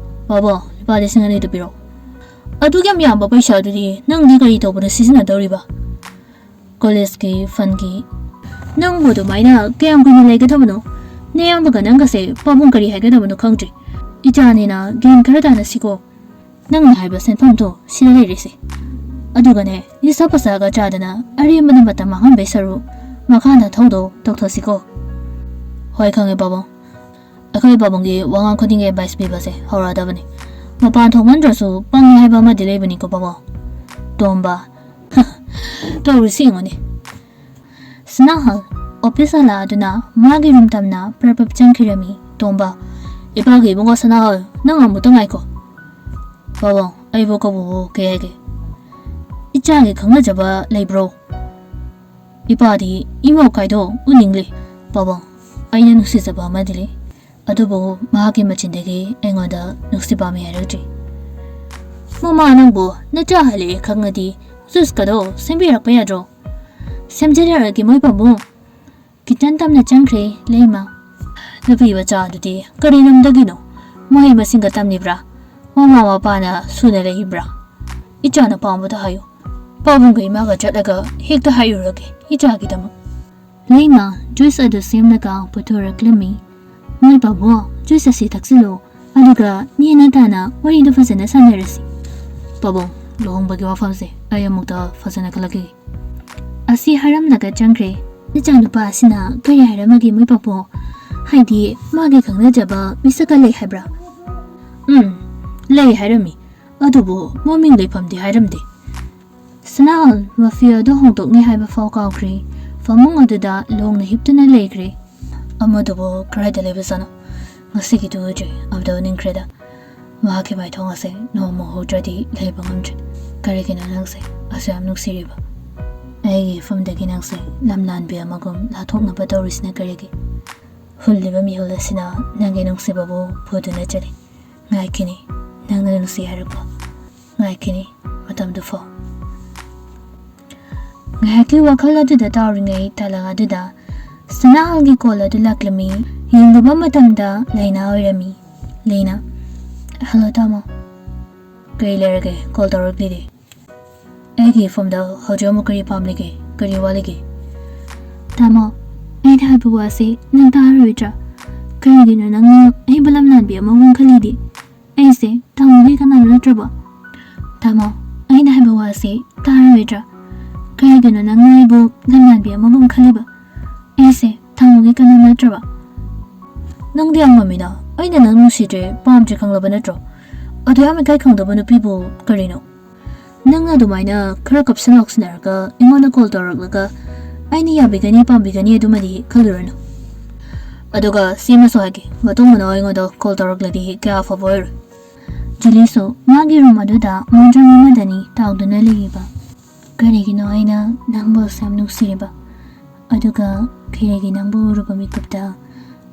ꯕꯥꯕꯣ, ꯂꯨꯄꯥ ꯂꯤꯁꯤꯡ ꯑꯅꯤꯗꯨ ꯄꯤꯔꯛꯑꯣ꯫ ꯑꯗꯨꯛ ꯌꯥꯝ ꯌꯥꯝꯕ ꯄꯩꯁꯥꯗꯨꯗꯤ ꯅꯪꯗꯤ ꯀꯔꯤ ꯇꯧꯕꯗ ꯁꯤꯖꯤꯟꯅꯗꯧꯔꯤꯕ? ꯀꯣꯂꯦꯖꯀꯤ ꯐꯟꯒꯤ꯫ ꯅꯪꯕꯨ ꯑꯗꯨꯃꯥꯏꯅ ꯀꯌꯥꯝ ꯀꯨꯏꯅ ꯂꯩꯒꯗꯕꯅꯣ? ꯅꯌꯥꯝꯕꯒ ꯅꯪꯒꯁꯦ ꯄꯥꯕꯨꯡ ꯀꯔꯤ ꯍꯥꯏꯒꯗꯕꯅꯣ ꯈꯪꯗ꯭ꯔꯦ꯫ ꯏꯆꯥꯅꯤꯅ ꯒ꯭ꯌꯥꯟ ꯈꯔ ꯇꯥꯅꯁꯤꯀꯣ꯫ ꯅꯪꯅ ꯍꯥꯏꯕ ꯁꯦꯟꯐꯝꯗꯣ ꯁꯤꯗ ꯂꯩꯔꯤꯁꯦ꯫ ꯑꯗꯨꯒꯅꯦ, ꯅꯤꯁꯥ ꯄꯁꯥꯒ ꯆꯥꯗꯅ ꯑꯔꯦꯝꯕꯗ ꯃꯇꯝ ꯃꯥꯡꯍꯟꯕꯩ ꯁꯔꯨꯛ ꯃꯈꯥ ꯅꯊꯧꯗꯣ ꯇꯧꯊꯣꯛꯁꯤꯀꯣ꯫ ꯍꯣꯏ, ꯈꯪꯉꯦ ꯄꯥꯕꯨꯡ꯫ ꯑꯩꯈꯣꯏ ꯄꯥꯕꯨꯡꯒꯤ ꯋꯥꯉꯥꯡ ꯈꯨꯗꯤꯡꯒꯤ advice ꯄꯤꯕꯁꯦ ꯍꯧꯔꯛꯑꯗꯕꯅꯤ꯫ ꯃꯄꯥꯟ ꯊꯣꯛꯃꯟꯗ꯭ꯔꯁꯨ ꯄꯪꯉꯦ ꯍꯥꯏꯕ ꯑꯃꯗꯤ ꯂꯩꯕꯅꯤꯀꯣ ꯄꯥꯕꯨꯡ꯫ ꯇꯣꯝꯕ꯫ ꯇꯧꯔꯤꯁꯤ ꯌꯦꯡꯉꯨꯅꯦ꯫ ꯁꯅꯥꯍꯜ ꯑꯣꯐꯤꯁ ꯍꯜꯂꯛꯑꯗꯨꯅ ꯃꯥꯒꯤ ꯔꯨꯝ ꯇꯝꯅ ꯄ꯭ꯔꯞ ꯄ꯭ꯔꯞ ꯆꯪꯈꯤꯔꯝꯃꯤ꯫ ꯇꯣꯝꯕ꯫ ꯏꯄꯥꯒꯤ ꯏꯕꯨꯡꯉꯣ ꯁꯅꯥꯍꯜ, ꯅꯪ ꯑꯃꯨꯛꯇ ꯉꯥꯏꯈꯣ꯫ ꯄꯥꯕꯨꯡ, ꯑꯩꯕꯨ ꯀꯧꯕꯕꯨ ꯀꯩ ꯍꯥꯏꯒꯦ? ꯏꯆꯥꯒꯤ ꯈꯪꯅꯖꯕ ꯂꯩꯕ꯭ꯔꯣ? ꯏꯄꯥꯗꯤ ꯏꯃꯧ ꯀꯥꯏꯗꯣ ꯎꯅꯤꯡꯂꯦ꯫ ꯄꯥꯕꯨꯡ, ꯑꯩꯅ ꯅꯨꯡꯁꯤꯖꯕ ꯑꯃꯗꯤ ꯂꯩ꯫ ꯑꯗꯨꯕꯨ ꯃꯍꯥꯛꯀꯤ ꯃꯆꯤꯟꯗꯒꯤ ꯑꯩꯉꯣꯟꯗ ꯅꯨꯡꯁꯤ ꯄꯥꯝꯃꯤ ꯍꯥꯏꯔꯛꯇ꯭ꯔꯤ꯫ ꯃꯃꯥ ꯅꯪꯕꯨ ꯅꯆꯥ ꯍꯜꯂꯛꯑꯦ ꯈꯪꯉꯗꯤ ꯖꯨꯁꯀꯗꯣ ꯁꯦꯝꯕꯤꯔꯛꯄ ꯌꯥꯗ꯭ꯔꯣ? ꯁꯦꯝꯖꯔꯛꯑꯒꯦ ꯃꯣꯏ ꯄꯥꯕꯨꯡ꯫ ꯀꯤꯆꯟ ꯇꯝꯅ ꯆꯪꯈ꯭ꯔꯦ ꯂꯩꯃ꯫ ꯅꯨꯄꯤ ꯃꯆꯥ ꯑꯗꯨꯗꯤ ꯀꯔꯤ ꯂꯝꯗꯒꯤꯅꯣ? ꯃꯍꯩ ꯃꯁꯤꯡꯒ ꯇꯝꯂꯤꯕ꯭ꯔꯥ? ꯃꯃꯥ ꯃꯄꯥꯅ ꯁꯨꯅ ꯂꯩꯕ꯭ꯔꯥ? ꯏꯆꯥꯅ ꯄꯥꯝꯕꯗ ꯍꯥꯏꯌꯨ꯫ ꯄꯥꯕꯨꯡꯒ ꯏꯃꯥꯒ ꯆꯠꯂꯒ ꯍꯦꯛꯇ ꯍꯥꯏꯔꯨꯔꯒꯦ ꯏꯆꯥꯒꯤꯗꯃꯛ꯫ ꯂꯩꯃ ꯖꯨꯁ ꯑꯗꯨ ꯁꯦꯝꯂꯒ ꯄꯨꯊꯣꯔꯛꯂꯝꯃꯤ꯫ ꯃꯣꯏ ꯄꯥꯕꯨꯡ, ꯖꯨꯁ ꯑꯁꯤ ꯊꯛꯆꯤꯜꯂꯨ, ꯑꯗꯨꯒ ꯅꯦꯅ ꯇꯥꯅ ꯋꯥꯔꯤꯗꯨ ꯐꯖꯅ ꯁꯥꯟꯅꯔꯁꯤ꯫ ꯄꯥꯕꯨꯡ, ꯂꯨꯍꯣꯡꯕꯒꯤ ꯋꯥꯐꯝꯁꯦ ꯑꯩ ꯑꯃꯨꯛꯇ ꯐꯖꯅ ꯈꯜꯂꯛꯈꯤꯒꯦ꯫ ꯑꯁꯤ ꯍꯥꯏꯔꯝꯂꯒ ꯆꯪꯈ꯭ꯔꯦ꯫ ꯅꯆꯥꯅꯨꯄꯥ ꯑꯁꯤꯅ ꯀꯔꯤ ꯍꯥꯏꯔꯝꯃꯒꯦ ꯃꯣꯏ ꯄꯥꯕꯨꯡ? ꯍꯥꯏꯗꯤ ꯃꯥꯒꯤ ꯈꯪꯅꯖꯕ ꯃꯤꯁꯛꯀ ꯂꯩ ꯍꯥꯏꯕ꯭ꯔꯥ? ꯎꯝ, ꯂꯩ ꯍꯥꯏꯔꯝꯃꯤ꯫ ꯑꯗꯨꯕꯨ ꯃꯃꯤꯡ ꯂꯩꯐꯝꯗꯤ ꯍꯥꯏꯔꯝꯗꯦ꯫ ꯁꯅꯥꯍꯜ ꯃꯐꯤ ꯑꯗꯨ ꯍꯣꯡꯗꯣꯛꯅꯤ ꯍꯥꯏꯕ ꯐꯥꯎ ꯀꯥꯎꯈ꯭ꯔꯦ꯫ ꯐꯃꯨꯡ ꯑꯗꯨꯗ ꯂꯣꯡꯅ ꯍꯤꯞꯇꯨꯅ ꯂꯩꯈ꯭ꯔꯦ꯫ ꯑꯃꯗꯨꯕꯨ ꯀꯗꯥꯏꯗ ꯂꯩꯕꯖꯥꯠꯅꯣ? ꯉꯁꯤꯒꯤꯗꯨ ꯎꯗ꯭ꯔꯤ, ꯑꯃꯗ ꯎꯅꯤꯡꯈ꯭ꯔꯦꯗ꯫ ꯃꯍꯥꯛꯀꯤ ꯃꯥꯏꯊꯣꯡ ꯑꯁꯦ ꯅꯣꯡꯃ ꯎꯍꯧꯗ꯭ꯔꯗꯤ ꯂꯩꯕ ꯉꯝꯗ꯭ꯔꯦ꯫ ꯀꯔꯤꯒꯤꯅꯣ ꯅꯪꯁꯦ ꯑꯁꯨꯛ ꯌꯥꯝ ꯅꯨꯡꯁꯤꯔꯤꯕ? ꯑꯩꯒꯤ ꯏꯐꯝꯗꯒꯤ ꯅꯪꯁꯦ ꯂꯝ ꯂꯥꯟꯕꯤ ꯑꯃꯒꯨꯝ ꯂꯥꯊꯣꯛꯅꯕ ꯇꯧꯔꯤꯁꯤꯅ ꯀꯔꯤꯒꯤ? ꯍꯨꯜꯂꯤꯕ ꯃꯤꯍꯨꯜ ꯑꯁꯤꯅ ꯅꯪꯒꯤ ꯅꯨꯡꯁꯤꯕꯕꯨ ꯐꯨꯗꯨꯅ ꯆꯠꯂꯤ꯫ ꯉꯥꯏꯈꯤꯅꯤ, ꯅꯪꯅ ꯅꯨꯡꯁꯤ ꯍꯥꯏꯔꯛꯄ꯫ ꯉꯥꯏꯈꯤꯅꯤ, ꯃꯇꯝꯗꯨ ꯐꯥꯎ꯫ ꯉꯥꯏꯍꯥꯛꯀꯤ ꯋꯥꯈꯜ ꯑꯗꯨꯗ ꯇꯥꯎꯔꯤꯉꯩ ꯇꯥꯂꯛ ꯑꯗꯨꯗ ꯁꯅꯥꯍꯜꯒꯤ ꯀꯣꯜ ꯑꯗꯨ ꯂꯥꯛꯂꯝꯃꯤ꯫ ꯌꯦꯡꯂꯨꯕ ꯃꯇꯝꯗ ꯂꯩꯅꯥ ꯑꯣꯏꯔꯝꯃꯤ꯫ ꯂꯩꯅꯥ꯫ ꯍꯜꯂꯣ, ꯇꯥꯃꯣ꯫ ꯀꯔꯤ ꯂꯩꯔꯒꯦ? ꯀꯣꯜ ꯇꯧꯔꯛꯂꯤꯗꯤ? ꯑꯩꯒꯤ ꯏꯐꯝꯗ ꯍꯧꯖꯤꯛ ꯑꯃꯨꯛ ꯀꯔꯤ ꯄꯥꯝꯂꯤꯒꯦ? ꯀꯔꯤ ꯋꯥꯠꯂꯤꯒꯦ? ꯇꯥꯃꯣ, ꯑꯩꯅ ꯍꯥꯏꯕ ꯋꯥꯁꯤ ꯅꯪ ꯇꯥꯔꯣꯏꯗ꯭ꯔꯥ? ꯀꯔꯤꯒꯤꯅꯣ ꯅꯪꯅ ꯑꯩꯕꯨ ꯂꯝꯂꯥꯟꯕꯤ ꯑꯃꯒꯨꯝ ꯈꯜꯂꯤꯗꯤ? ꯑꯩꯁꯦ ꯇꯥꯃꯣꯒꯤ ꯀꯅꯥꯅꯣ ꯅꯠꯇ꯭ꯔꯕ? ꯇꯥꯃꯣ, ꯑꯩꯅ ꯍꯥꯏꯕ ꯋꯥꯁꯤ ꯇꯥꯔꯔꯣꯏꯗ꯭ꯔꯥ? ꯀꯔꯤꯒꯤꯅꯣ ꯅꯪꯅ ꯑꯩꯕꯨ ꯂꯝꯂꯥꯟꯕꯤ ꯑꯃꯒꯨꯝ ꯈꯜꯂꯤꯕ? ꯑꯩꯁꯦ ꯇꯥꯃꯣꯒꯤ ꯀꯅꯥ ꯅꯠꯇ꯭ꯔꯕ? ꯅꯪꯗꯤ ꯌꯥꯝ ꯉꯝꯃꯤꯅ꯫ ꯑꯩꯅ ꯅꯪ ꯅꯨꯡꯁꯤꯗ꯭ꯔꯦ, ꯄꯥꯝꯗ꯭ꯔꯦ ꯈꯪꯂꯕ ꯅꯠꯇ꯭ꯔꯣ? ꯑꯗꯨ ꯌꯥꯝ ꯏꯀꯥꯏ ꯈꯪꯗꯕ ꯅꯨꯄꯤꯕꯨ ꯀꯔꯤꯅꯣ? ꯅꯪꯅ ꯑꯗꯨꯃꯥꯏꯅ ꯈꯔ ꯀꯞꯁꯟ ꯂꯥꯎꯁꯟꯅꯔꯒ ꯑꯩꯉꯣꯟꯗ ꯀꯣꯜ ꯇꯧꯔꯛꯂꯒ ꯑꯩꯅ ꯌꯥꯕꯤꯒꯅꯤ ꯄꯥꯝꯕꯤꯒꯅꯤ ꯑꯗꯨꯃꯗꯤ ꯈꯜꯂꯨꯔꯅꯨ꯫ ꯑꯗꯨꯒ ꯁꯤꯃꯁꯨ ꯍꯥꯏꯒꯦ, ꯃꯇꯨꯡ ꯃꯅꯥꯎ ꯑꯩꯉꯣꯟꯗ ꯀꯣꯜ ꯇꯧꯔꯛꯂꯗꯤ ꯀꯌꯥ ꯑꯐꯕ ꯑꯣꯏꯔꯣꯏ꯫ ꯖꯨꯂꯤꯁꯨ ꯃꯥꯒꯤ ꯔꯨꯝ ꯑꯗꯨꯗ ꯃꯣꯟꯗ꯭ꯔꯪ ꯑꯃꯗꯅꯤ ꯇꯥꯎꯗꯨꯅ ꯂꯩꯔꯤꯕ꯫ ꯀꯔꯤꯒꯤꯅꯣ ꯑꯩꯅ ꯅꯪꯕꯨ ꯑꯁꯨꯛ ꯌꯥꯝ ꯅꯨꯡꯁꯤꯔꯤꯕ? ꯑꯗꯨꯒ ꯀꯔꯤꯒꯤ ꯅꯪꯕꯨ ꯎꯔꯨꯕ ꯃꯤꯀꯨꯞꯇ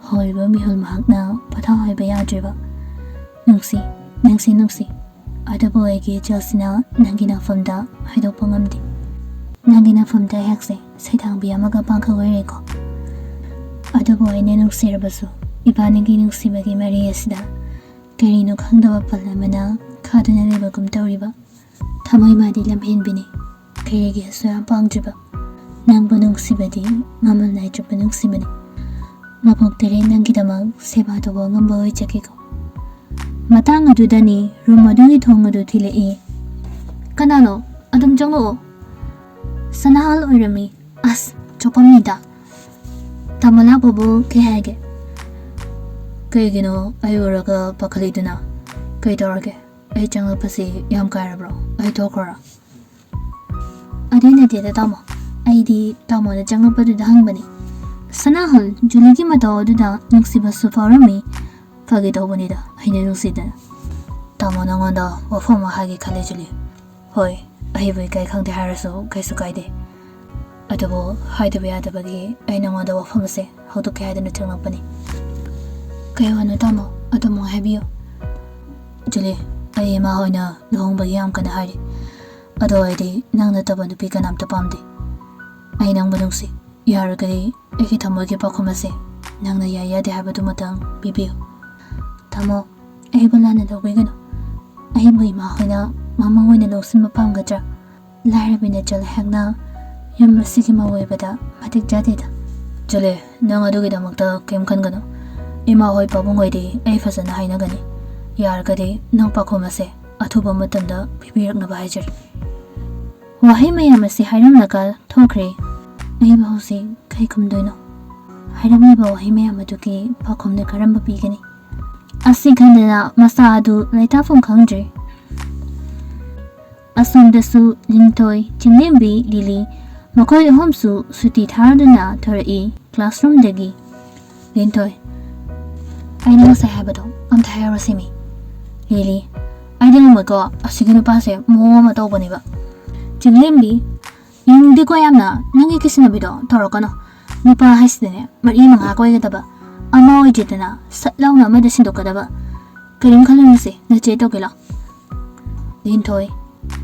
ꯍꯧꯔꯤꯕ ꯃꯤꯍꯨꯜ ꯃꯍꯥꯛꯅ ꯄꯣꯊꯥꯍꯟꯕ ꯌꯥꯗ꯭ꯔꯤꯕ? ꯅꯨꯡꯁꯤ, ꯅꯨꯡꯁꯤ, ꯅꯨꯡꯁꯤ꯫ ꯑꯗꯨꯕꯨ ꯑꯩꯒꯤ ꯏꯆꯦꯜꯁꯤꯅ ꯅꯪꯒꯤ ꯅꯥꯐꯝꯗ ꯍꯥꯏꯗꯣꯛꯄ ꯉꯝꯗꯦ꯫ ꯅꯪꯒꯤ ꯅꯥꯐꯝꯗ ꯑꯩꯍꯥꯛꯁꯦ ꯁꯩꯗꯥꯡꯕꯤ ꯑꯃꯒ ꯄꯥꯡꯈꯛ ꯑꯣꯏꯔꯦꯀꯣ꯫ ꯑꯗꯨꯕꯨ ꯑꯩꯅ ꯅꯨꯡꯁꯤꯔꯕꯁꯨ ꯏꯕꯥꯅꯤꯒꯤ ꯅꯨꯡꯁꯤꯕꯒꯤ ꯃꯔꯤ ꯑꯁꯤꯗ ꯀꯔꯤꯅꯣ ꯈꯪꯗꯕ ꯄꯜ ꯑꯃꯅ ꯈꯥꯗꯨꯅ ꯂꯩꯕꯒꯨꯝ ꯇꯧꯔꯤꯕ꯫ ꯊꯃꯣꯏ ꯃꯥꯗꯤ ꯂꯝꯍꯦꯟꯕꯤꯅꯤ꯫ ꯀꯔꯤꯒꯤ ꯑꯁꯨꯛ ꯌꯥꯝ ꯄꯥꯡꯗ꯭ꯔꯤꯕ? ꯅꯪꯕꯨ ꯅꯨꯡꯁꯤꯕꯗꯤ ꯃꯃꯜ ꯅꯥꯏꯗ꯭ꯔꯕ ꯅꯨꯡꯁꯤꯕꯅꯤ꯫ ꯃꯄꯣꯛ ꯇꯔꯦꯠ ꯅꯪꯒꯤꯗꯃꯛ ꯁꯦꯕꯥ ꯇꯧꯕ ꯉꯝꯕ ꯑꯣꯏꯖꯒꯦꯀꯣ꯫ ꯃꯇꯥꯡ ꯑꯗꯨꯗꯅꯤ ꯔꯨꯝ ꯑꯗꯨꯒꯤ ꯊꯣꯡ ꯑꯗꯨ ꯊꯤꯜꯂꯛꯏ꯫ ꯀꯅꯥꯅꯣ? ꯑꯗꯨꯝ ꯆꯪꯂꯛꯑꯣ꯫ ꯁꯅꯥꯍꯜ ꯑꯣꯏꯔꯝꯃꯤ꯫ ꯑꯁ, ꯆꯣꯞꯄꯝꯃꯤꯗ꯫ ꯇꯥꯃꯣ ꯂꯥꯛꯄꯕꯨ ꯀꯩ ꯍꯥꯏꯒꯦ? ꯀꯩꯒꯤꯅꯣ ꯑꯩ ꯎꯔꯒ ꯄꯥꯈꯠꯂꯤꯗꯨꯅ? ꯀꯩ ꯇꯧꯔꯒꯦ? ꯑꯩ ꯆꯪꯂꯛꯄꯁꯤ ꯌꯥꯝ ꯀꯥꯏꯔꯕ꯭ꯔꯣ? ꯑꯩ ꯊꯣꯛꯈ꯭ꯔꯣꯔꯥ? ꯑꯗꯨꯏ ꯅꯠꯇꯦꯗ ꯇꯥꯃꯣ, ꯑꯩꯗꯤ ꯇꯥꯃꯣꯅ ꯆꯪꯉꯛꯄꯗꯨꯗ ꯍꯪꯕꯅꯤ꯫ ꯁꯅꯥꯍꯜ ꯖꯨꯂꯤꯒꯤ ꯃꯇꯧ ꯑꯗꯨꯗ ꯅꯨꯡꯁꯤꯕꯁꯨ ꯐꯥꯎꯔꯝꯃꯤ꯫ ꯐꯥꯒꯤ ꯇꯧꯕꯅꯤꯗ, ꯑꯩꯅ ꯅꯨꯡꯁꯤꯗꯅ꯫ ꯇꯥꯃꯣ, ꯅꯉꯣꯟꯗ ꯋꯥꯐꯝ ꯑꯃ ꯍꯥꯏꯒꯦ ꯈꯜꯂꯤ ꯖꯨꯂꯤ꯫ ꯍꯣꯏ, ꯑꯩꯕꯨ ꯏꯀꯥꯏ ꯈꯪꯗꯦ ꯍꯥꯏꯔꯁꯨ ꯀꯩꯁꯨ ꯀꯥꯏꯗꯦ꯫ ꯑꯗꯨꯕꯨ ꯍꯥꯏꯗꯕ ꯌꯥꯗꯕꯒꯤ ꯑꯩ ꯅꯉꯣꯟꯗ ꯋꯥꯐꯝ ꯑꯁꯦ ꯍꯧꯗꯣꯛꯀꯦ ꯍꯥꯏꯗꯨꯅ ꯊꯦꯡꯂꯛꯄꯅꯤ꯫ ꯀꯩ ꯋꯥꯅꯣ ꯇꯥꯃꯣ? ꯑꯗꯨꯝ ꯍꯥꯏꯕꯤꯌꯨ꯫ ꯖꯨꯂꯤ, ꯑꯩ ꯏꯃꯥ ꯍꯣꯏꯅ ꯂꯨꯍꯣꯡꯕꯒꯤ ꯌꯥꯝ ꯀꯟꯅ ꯍꯥꯏꯔꯤ꯫ ꯑꯗꯣ ꯑꯩꯗꯤ ꯅꯪ ꯅꯠꯇꯕ ꯅꯨꯄꯤ ꯀꯅꯥꯝꯇ ꯄꯥꯝꯗꯦ꯫ ꯑꯩ ꯅꯪꯕꯨ ꯅꯨꯡꯁꯤ꯫ ꯌꯥꯔꯒꯗꯤ ꯑꯩꯒꯤ ꯊꯃꯣꯏꯒꯤ ꯄꯥꯎꯈꯨꯝ ꯑꯁꯦ ꯅꯪꯅ ꯌꯥꯏ ꯌꯥꯗꯦ ꯍꯥꯏꯕꯗꯨꯃꯇꯪ ꯄꯤꯕꯤꯌꯨ꯫ ꯇꯥꯃꯣ, ꯑꯩꯕꯨ ꯂꯥꯟꯅ ꯂꯧꯕꯤꯒꯅꯨ꯫ ꯑꯩꯕꯨ ꯏꯃꯥ ꯍꯣꯏꯅ ꯃꯃꯧ ꯑꯣꯏꯅ ꯂꯧꯁꯤꯟꯕ ꯄꯥꯝꯒꯗ꯭ꯔꯥ? ꯂꯥꯏꯔꯕ ꯅꯦꯆꯜ ꯑꯩꯍꯥꯛꯅ ꯌꯨꯝ ꯑꯁꯤꯒꯤ ꯃꯧ ꯑꯣꯏꯕꯗ ꯃꯇꯤꯛ ꯆꯥꯗꯦꯗ꯫ ꯖꯨꯂꯤ, ꯅꯪ ꯑꯗꯨꯒꯤꯗꯃꯛꯇ ꯀꯩꯝ ꯈꯟꯒꯅꯨ꯫ ꯏꯃꯥ ꯍꯣꯏ ꯄꯥꯕꯨꯡ ꯍꯣꯏꯗꯤ ꯑꯩ ꯐꯖꯅ ꯍꯥꯏꯅꯒꯅꯤ꯫ ꯌꯥꯔꯒꯗꯤ ꯅꯪ ꯄꯥꯈꯨꯝ ꯑꯁꯦ ꯑꯊꯨꯕ ꯃꯇꯝꯗ ꯄꯤꯕꯤꯔꯛꯅꯕ ꯍꯥꯏꯖꯔꯤ꯫ ꯋꯥꯍꯩ ꯃꯌꯥꯝ ꯑꯁꯤ ꯍꯥꯏꯔꯝꯂꯒ ꯊꯣꯛꯈ꯭ꯔꯦ꯫ ꯑꯩꯕꯨ ꯍꯧꯖꯤꯛ ꯀꯩ ꯈꯨꯝꯗꯣꯏꯅꯣ? ꯍꯥꯏꯔꯝꯂꯤꯕ ꯋꯥꯍꯩ ꯃꯌꯥꯝ ꯑꯗꯨꯒꯤ ꯄꯥꯎꯈꯨꯝꯗꯤ ꯀꯔꯝꯕ ꯄꯤꯒꯅꯤ? ꯑꯁꯤ ꯈꯟꯗꯅ ꯃꯁꯥ ꯑꯗꯨ ꯂꯩꯇꯥꯐꯝ ꯈꯪꯗ꯭ꯔꯦ꯫ ꯑꯁꯣꯝꯗꯁꯨ ꯂꯤꯟꯊꯣꯏ, ꯆꯤꯡꯂꯦꯝꯕꯤ, ꯂꯤꯂꯤ ꯃꯈꯣꯏ ꯑꯍꯨꯝꯁꯨ ꯁꯨꯇꯤ ꯊꯥꯔꯗꯨꯅ ꯊꯣꯔꯛꯏ ꯀ꯭ꯂꯥꯁꯔꯨꯝꯗꯒꯤ꯫ ꯂꯤꯟꯊꯣꯏ, ꯑꯩꯅ ꯉꯁꯥꯏ ꯍꯥꯏꯕꯗꯣ ꯑꯝꯇ ꯍꯥꯏꯔꯨꯔꯁꯤꯃꯤ꯫ ꯂꯤꯂꯤ, ꯑꯩꯗꯤ ꯉꯝꯃꯣꯏꯀꯣ, ꯑꯁꯤꯒꯤ ꯅꯨꯄꯥꯁꯦ ꯃꯑꯣꯡ ꯑꯃ ꯇꯧꯕꯅꯦꯕ꯫ ꯆꯤꯡꯂꯦꯝꯕꯤ, ꯌꯦꯡꯅꯤꯡꯗꯦꯀꯣ ꯌꯥꯝꯅ, ꯅꯪꯒꯤ ꯀꯤꯁꯤꯟꯅꯕꯤꯗꯣ ꯇꯧꯔꯛꯀꯅꯣ꯫ ꯅꯨꯄꯥ ꯍꯥꯏꯁꯤꯗꯅꯦ ꯃꯔꯤ ꯃꯉꯥ ꯀꯣꯏꯒꯗꯕ, ꯑꯃ ꯑꯣꯏꯗ꯭ꯔꯤꯗꯅ ꯁꯠ ꯂꯥꯎꯅ ꯑꯃꯗ ꯁꯤꯟꯗꯣꯛꯀꯗꯕ꯫ ꯀꯔꯤꯝ ꯈꯜꯂꯨꯅꯨꯁꯦ, ꯅꯆꯦ ꯇꯧꯒꯦ ꯂꯥꯎ꯫ ꯂꯤꯟꯊꯣꯏ,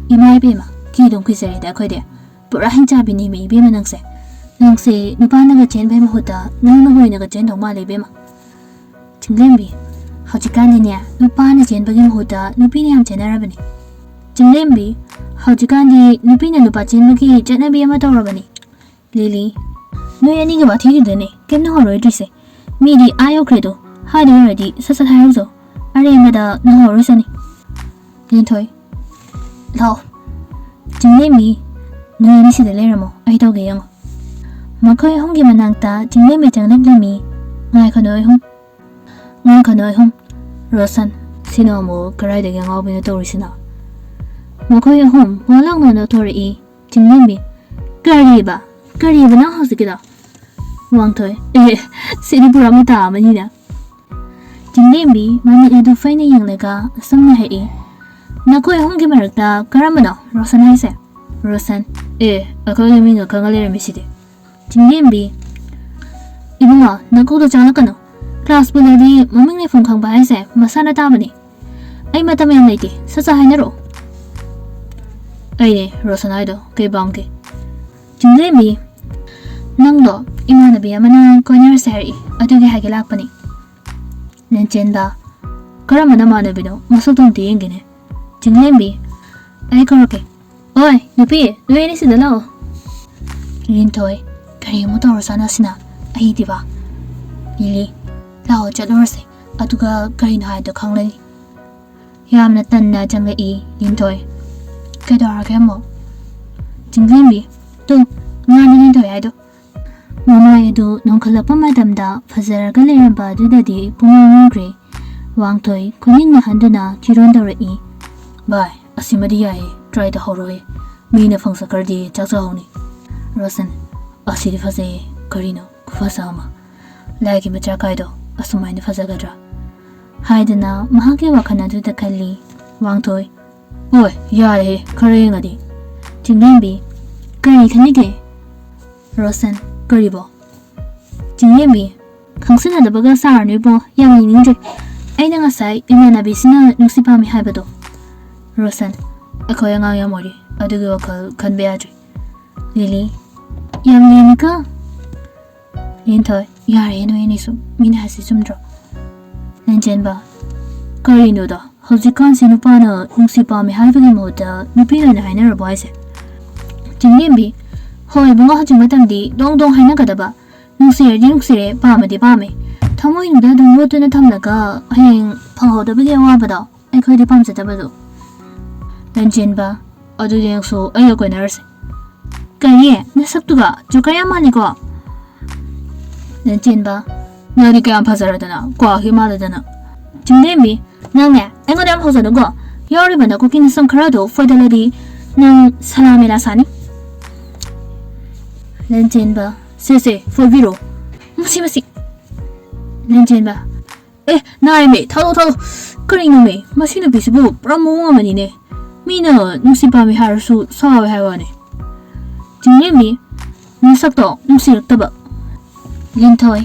ꯏꯃꯥ ꯏꯕꯦꯝꯃ, ꯀꯤꯗꯨꯝ ꯀꯤꯖꯔꯦꯗ ꯑꯩꯈꯣꯏꯗꯤ꯫ ꯄꯨꯔꯥ ꯍꯤꯡꯆꯥꯕꯤꯅꯦꯃꯤ ꯏꯕꯦꯝꯃ ꯅꯪꯁꯦ꯫ ꯅꯪꯁꯦ ꯅꯨꯄꯥꯅꯒ ꯆꯦꯟꯕꯩ ꯃꯍꯨꯠꯇ ꯅꯪꯅ ꯑꯣꯏꯅꯒ ꯆꯦꯟꯗꯧ ꯃꯥꯜꯂꯦ ꯏꯕꯦꯝꯃ꯫ ꯆꯤꯡꯂꯦꯝꯕꯤ, ꯍꯧꯖꯤꯛꯀꯥꯟꯗꯤꯅꯦ ꯅꯨꯄꯥꯅ ꯆꯦꯟꯕꯒꯤ ꯃꯍꯨꯠꯇ ꯅꯨꯄꯤꯅ ꯌꯥꯝ ꯆꯦꯟꯅꯔꯕꯅꯤ꯫ ꯆꯤꯡꯂꯦꯝꯕꯤ, ꯍꯧꯖꯤꯛꯀꯥꯟꯗꯤ ꯅꯨꯄꯤꯅ ꯅꯨꯄꯥ ꯆꯦꯟꯕꯒꯤ ꯆꯠꯅꯕꯤ ꯑꯃ ꯇꯧꯔꯕꯅꯤ꯫ ꯂꯤꯂꯤ, ꯅꯣꯏ ꯑꯅꯤꯒꯤ ꯋꯥꯊꯤꯗꯨꯗꯅꯦ ꯀꯩꯝ ꯅꯨꯡꯉꯥꯏꯔꯣꯏꯗ꯭ꯔꯤꯁꯦ꯫ ꯃꯤꯗꯤ ꯑꯥ ꯌꯧꯈ꯭ꯔꯦꯗꯣ, ꯍꯥꯏꯗꯣꯏ ꯑꯣꯏꯔꯗꯤ ꯁꯠ ꯁꯠ ꯍꯥꯏꯍꯧꯖꯧ, ꯑꯔꯦꯝꯕꯗ ꯅꯨꯡꯉꯥꯏꯔꯣꯏꯁꯅꯤ꯫ ꯂꯤꯟꯊꯣꯏ, ꯂꯥꯛꯑꯣ꯫ ꯆꯤꯡꯂꯦꯝꯕꯤ, ꯅꯣꯏ ꯑꯅꯤ ꯁꯤꯗ ꯂꯩꯔꯝꯃꯣ, ꯑꯩ ꯇꯧꯒꯦ ꯌꯦꯡꯉꯣ꯫ ꯃꯈꯣꯏ ꯑꯍꯨꯝꯒꯤ ꯃꯅꯥꯛꯇ ꯆꯤꯡꯂꯦꯝꯕꯤ ꯆꯪꯂꯛꯂꯝꯃꯤ꯫ ꯉꯥꯏꯈꯣ ꯅꯣꯏ ꯑꯍꯨꯝ, ꯉꯥꯏꯈꯣ ꯅꯣꯏ ꯑꯍꯨꯝ꯫ ꯔꯣꯁꯟ, ꯁꯤꯅ ꯑꯃꯨꯛ ꯀꯗꯥꯏꯗꯒꯤ ꯑꯉꯥꯎꯕꯤꯅꯣ ꯇꯧꯔꯤꯁꯤꯅ? ꯃꯈꯣꯏ ꯑꯍꯨꯝ ꯋꯥ ꯂꯥꯎꯅ ꯅꯣꯛꯊꯣꯔꯛꯏ꯫ ꯆꯤꯡꯂꯦꯝꯕꯤ, ꯀꯔꯤꯕ? ꯀꯔꯤꯕ ꯅꯪ ꯍꯧꯖꯤꯛꯀꯤꯗꯣ? ꯋꯥꯡꯊꯣꯏ, ꯑꯦ, ꯁꯤꯗꯤ ꯄꯨꯔꯥ ꯃꯇꯥ ꯑꯃꯅꯤꯅ꯫ ꯆꯤꯡꯂꯦꯝꯕꯤ ꯃꯃꯤꯠ ꯑꯗꯨ ꯐꯩꯅ ꯌꯦꯡꯂꯒ ꯑꯁꯨꯝꯅ ꯍꯥꯏꯔꯛꯏ, ꯅꯈꯣꯏ ꯑꯍꯨꯝꯒꯤ ꯃꯔꯛꯇ ꯀꯔꯝꯕꯅꯣ ꯔꯣꯁꯟ ꯍꯥꯏꯁꯦ? ꯔꯣꯁꯟ, ꯑꯦ, ꯑꯩꯈꯣꯏꯒꯤ ꯃꯤꯡꯒ ꯈꯪꯉ ꯂꯩꯔꯝꯃꯤꯁꯤꯗꯤ꯫ ꯆꯤꯡꯂꯦꯝꯕꯤ, ꯏꯕꯨꯡꯉꯣ, ꯅꯀꯣꯛꯇꯣ ꯆꯥꯛꯂꯛꯀꯅꯨ꯫ ꯀ꯭ꯂꯥꯁ ꯄꯨꯜꯂꯗꯤ ꯃꯃꯤꯡ ꯂꯩꯐꯝ ꯈꯪꯕ ꯍꯥꯏꯁꯦ ꯃꯁꯥꯅ ꯇꯥꯕꯅꯤ꯫ ꯑꯩ ꯃꯇꯝ ꯌꯥꯝ ꯂꯩꯇꯦ, ꯁꯠ ꯁꯠ ꯍꯥꯏꯅꯔꯛꯑꯣ꯫ ꯑꯩꯅꯦ ꯔꯣꯁꯟ ꯍꯥꯏꯗꯣ, ꯀꯩ ꯄꯥꯝꯒꯦ? ꯆꯤꯡꯂꯦꯝꯕꯤ, ꯅꯪꯗꯣ ꯏꯃꯥꯟꯅꯕꯤ ꯑꯃꯅ ꯀꯣꯏꯅꯔꯁꯦ ꯍꯥꯏꯔꯛꯏ, ꯑꯗꯨꯒꯤ ꯍꯥꯏꯒꯦ ꯂꯥꯛꯄꯅꯤ꯫ ꯂꯟꯆꯦꯟꯕ, ꯀꯔꯝꯕ ꯅꯃꯥꯟꯅꯕꯤꯅꯣ? ꯃꯁꯛꯇꯣ ꯑꯝꯇ ꯌꯦꯡꯒꯦꯅꯦ꯫ ꯆꯤꯡꯂꯦꯝꯕꯤ, ꯑꯩ ꯀꯧꯔꯛꯀꯦ꯫ ꯑꯣꯏ, ꯅꯨꯄꯤ, ꯅꯣꯏ ꯑꯅꯤ ꯁꯤꯗ ꯂꯥꯛꯑꯣ꯫ ꯂꯤꯟꯊꯣꯏ, ꯀꯔꯤ ꯑꯃꯨꯛ ꯇꯧꯔꯖꯥꯠꯅꯣ ꯑꯁꯤꯅ? ꯑꯩꯗꯤꯕ꯫ ꯂꯤꯂꯤ, ꯂꯥꯛꯑꯣ ꯆꯠꯂꯨꯔꯁꯦ꯫ ꯑꯗꯨꯒ ꯀꯔꯤꯅꯣ ꯍꯥꯏꯗꯣ ꯈꯪꯂꯅꯤ꯫ ꯌꯥꯝꯅ ꯇꯟꯅ ꯆꯪꯂꯛꯏ ꯂꯤꯟꯊꯣꯏ꯫ ꯀꯩꯗꯧꯔꯒꯦ ꯑꯃꯨꯛ? ꯆꯤꯡꯂꯦꯝꯕꯤ, ꯇꯨ, ꯉꯥꯅꯤ ꯂꯤꯟꯊꯣꯏ ꯍꯥꯏꯗꯣ꯫ ꯃꯃꯥꯏ ꯑꯗꯨ ꯅꯣꯡꯈꯠꯂꯛꯄ ꯃꯇꯝꯗ ꯐꯖꯔꯒ ꯂꯩꯔꯝꯕ ꯑꯗꯨꯗꯗꯤ ꯄꯨꯡꯉꯥꯎ ꯉꯥꯎꯈ꯭ꯔꯦ꯫ ꯋꯥꯡꯊꯣꯏ ꯈꯨꯅꯤꯡ ꯅꯥꯍꯟꯗꯨꯅ ꯆꯤꯔꯣꯟ ꯇꯧꯔꯛꯏ꯫ ꯚꯥꯏ, ꯑꯁꯤꯃꯗꯤ ꯌꯥꯏꯌꯦ, try ꯇꯧꯍꯧꯔꯣꯍꯦ꯫ ꯃꯤꯅ ꯐꯪꯁꯛꯈ꯭ꯔꯗꯤ ꯆꯥꯛ ꯆꯥꯍꯧꯅꯤ꯫ ꯔꯣꯁꯟ, ꯑꯁꯤꯗꯤ ꯐꯖꯩꯌꯦ, ꯀꯔꯤꯅꯣ ꯈꯨꯐꯖ ꯑꯃ꯫ ꯂꯥꯏꯒꯤ ꯃꯆꯥ ꯀꯥꯏꯗꯣ ꯑꯁꯨꯃꯥꯏꯅ ꯐꯖꯒꯗ꯭ꯔꯥ? ꯍꯥꯏꯗꯅ ꯃꯍꯥꯛꯀꯤ ꯋꯥꯈꯜ ꯑꯗꯨꯗ ꯈꯜꯂꯤ꯫ ꯋꯥꯡꯊꯣꯏ, ꯍꯣꯏ, ꯌꯥꯔꯦꯍꯦ, ꯈꯔ ꯌꯦꯡꯉꯗꯤ꯫ ꯆꯤꯡꯂꯦꯝꯕꯤ, ꯀꯔꯤ ꯈꯜꯂꯤꯒꯦ? ꯔꯣꯁꯟ, ꯀꯔꯤꯕꯣ? ꯆꯤꯡꯂꯦꯝꯕꯤ, ꯈꯪꯁꯤꯟꯅꯗꯕꯒ ꯁꯥꯔꯅꯨ ꯏꯕꯣ, ꯌꯥꯝ ꯌꯦꯡꯅꯤꯡꯗ꯭ꯔꯦ꯫ ꯑꯩꯅ ꯉꯁꯥꯏ ꯏꯃꯥꯟꯅꯕꯤꯁꯤꯅ ꯅꯨꯡꯁꯤ ꯄꯥꯝꯃꯤ ꯍꯥꯏꯕꯗꯣ꯫ ꯔꯣꯁꯟ, ꯑꯩꯈꯣꯏ ꯑꯉꯥꯡ ꯌꯥꯝ ꯑꯣꯏꯔꯤ, ꯑꯗꯨꯒꯤ ꯋꯥꯈꯜ ꯈꯟꯕ ꯌꯥꯗ꯭ꯔꯤ꯫ ꯂꯤꯂꯤ, ꯌꯥꯝ ꯂꯦꯝꯃꯤꯀꯣ꯫ ꯂꯤꯟꯊꯣꯏ, ꯌꯥꯔꯦ ꯅꯣꯏ ꯑꯅꯤꯁꯨ, ꯃꯤꯅ ꯍꯥꯏꯁꯤ ꯆꯨꯝꯗ꯭ꯔꯣ? ꯂꯟꯆꯦꯟꯕ, ꯀꯔꯤꯅꯣꯗ, ꯍꯧꯖꯤꯛꯀꯥꯟꯁꯤ ꯅꯨꯄꯥꯅ ꯅꯨꯡꯁꯤ ꯄꯥꯝꯃꯤ ꯍꯥꯏꯕꯒꯤ ꯃꯍꯨꯠꯇ ꯅꯨꯄꯤꯅ ꯑꯣꯏꯅ ꯍꯥꯏꯅꯔꯕꯣ ꯍꯥꯏꯁꯦ? ꯆꯤꯡꯂꯦꯝꯕꯤ, ꯍꯣꯏ ꯏꯕꯨꯡꯉꯣ, ꯍꯧꯖꯤꯛ ꯃꯇꯝꯗꯤ ꯗꯣꯡ ꯗꯣꯡ ꯍꯥꯏꯅꯒꯗꯕ꯫ ꯅꯨꯡꯁꯤꯔꯗꯤ ꯅꯨꯡꯁꯤꯔꯦ, ꯄꯥꯝꯃꯗꯤ ꯄꯥꯝꯃꯦ꯫ ꯊꯃꯣꯏꯅꯨꯡꯗ ꯑꯗꯨꯝ ꯂꯣꯠꯇꯨꯅ ꯊꯝꯂꯒ ꯍꯌꯦꯡ ꯐꯪꯍꯧꯗꯕꯒꯤ ꯑꯋꯥꯕꯗꯣ ꯑꯩꯈꯣꯏꯗꯤ ꯄꯥꯝꯖꯗꯕꯗꯣ꯫ ꯂꯟꯆꯦꯟꯕ, ꯑꯗꯨꯗꯤ ꯅꯪꯁꯨ ꯑꯩꯒ ꯀꯣꯏꯅꯔꯁꯦ꯫ ꯀꯔꯤ? ꯅꯁꯛꯇꯨꯒ ꯖꯣꯀꯔ ꯌꯥꯝ ꯃꯥꯜꯂꯤꯀꯣ꯫ ꯂꯟꯆꯦꯟꯕ, ꯅꯪꯗꯤ ꯀꯌꯥꯝ ꯐꯖꯔꯗꯅ, ꯀ꯭ꯋꯥꯛ ꯍꯦꯛ ꯃꯥꯜꯂꯗꯅ꯫ ꯆꯤꯡꯂꯦꯝꯕꯤ, ꯅꯪꯅꯦ ꯑꯩꯉꯣꯟꯗ ꯌꯥꯝ ꯐꯖꯅꯨꯀꯣ꯫ ꯌꯥꯎꯔꯤꯕ ꯅꯀꯨꯞꯀꯤ ꯅꯁꯝ ꯈꯔꯗꯣ ꯐꯣꯏꯗꯠꯂꯗꯤ ꯅꯪ ꯁꯂꯥ ꯃꯦꯂꯥ ꯁꯥꯅꯤ꯫ ꯂꯟꯆꯦꯟꯕ, ꯁꯦ ꯁꯦ, ꯐꯣꯏꯕꯤꯔꯣ꯫ ꯃꯁꯤ ꯃꯁꯤ꯫ ꯂꯟꯆꯦꯟꯕ, ꯑꯦ, ꯅꯥꯏꯃꯦ, ꯊꯥꯗꯣꯛ ꯊꯥꯗꯣꯛ꯫ ꯀꯔꯤꯅꯣꯃꯦ, ꯃꯁꯤ ꯅꯨꯄꯤꯁꯤꯕꯨ ꯄꯨꯔꯥ ꯃꯑꯣꯡ ꯑꯃꯅꯤꯅꯦ꯫ ꯃꯤꯅ ꯅꯨꯡꯁꯤ ꯄꯥꯝꯃꯤ ꯍꯥꯏꯔꯁꯨ ꯁꯥꯎꯋꯦ ꯍꯥꯏꯕ ꯋꯥꯅꯦ꯫ ꯆꯤꯡꯂꯦꯝꯕꯤ, ꯅꯁꯛꯇꯣ ꯅꯨꯡꯁꯤꯔꯛꯇꯕ꯫ ꯂꯤꯟꯊꯣꯏ,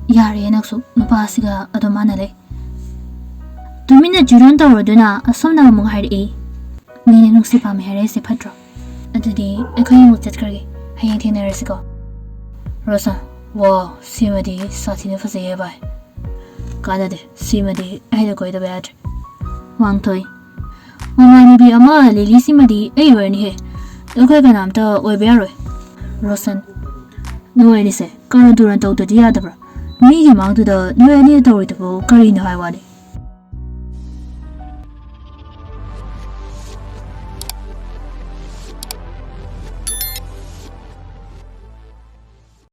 ꯌꯥꯔꯦ ꯅꯪꯁꯨ ꯅꯨꯄꯥꯁꯤꯒ ꯑꯗꯨꯝ ꯃꯥꯟꯅ ꯂꯩ꯫ ꯇꯨꯃꯤꯟꯅ ꯆꯤꯔꯣꯟ ꯇꯧꯔꯗꯨꯅ ꯑꯁꯣꯝꯅ ꯑꯃꯨꯛ ꯍꯥꯏꯔꯛꯏ, ꯃꯤꯅ ꯅꯨꯡꯁꯤ ꯄꯥꯝꯃꯤ ꯍꯥꯏꯔꯛꯏꯁꯦ ꯐꯠꯇ꯭ꯔꯣ? ꯑꯗꯨꯗꯤ ꯑꯩꯈꯣꯏ ꯑꯃꯨꯛ ꯆꯠꯈ꯭ꯔꯒꯦ, ꯍꯌꯦꯡ ꯊꯦꯡꯅꯔꯁꯤꯀꯣ꯫ ꯔꯣꯁꯟ, ꯋꯥꯎ, ꯁꯤꯃꯗꯤ ꯁꯥꯊꯤꯅ ꯐꯖꯩꯌꯦ ꯚꯥꯏ꯫ ꯀꯥꯟꯅꯗꯦ, ꯁꯤꯃꯗꯤ ꯑꯩꯅ ꯀꯣꯏꯗꯕ ꯌꯥꯗ꯭ꯔꯦ꯫ ꯋꯥꯡꯊꯣꯏ, ꯃꯃꯥꯟꯅꯕꯤ ꯑꯃ ꯂꯤꯂꯤꯁꯤꯃꯗꯤ ꯑꯩ ꯑꯣꯏꯔꯅꯤꯍꯦ, ꯑꯩꯈꯣꯏ ꯀꯅꯥꯝꯇ ꯑꯣꯏꯕ ꯌꯥꯔꯣꯏ꯫ ꯔꯣꯁꯟ, ꯅꯣꯏ ꯑꯅꯤꯁꯦ ꯀꯔꯟ ꯇꯨꯔꯟ ꯇꯧꯗ꯭ꯔꯗꯤ ꯌꯥꯗꯕ꯭ꯔꯥ? ꯃꯤꯒꯤ ꯃꯥꯡꯗꯨꯗ ꯅꯣꯏ ꯑꯅꯤꯅ ꯇꯧꯔꯤꯗꯨꯕꯨ ꯀꯔꯤꯅꯣ ꯍꯥꯏ ꯋꯥꯅꯤ?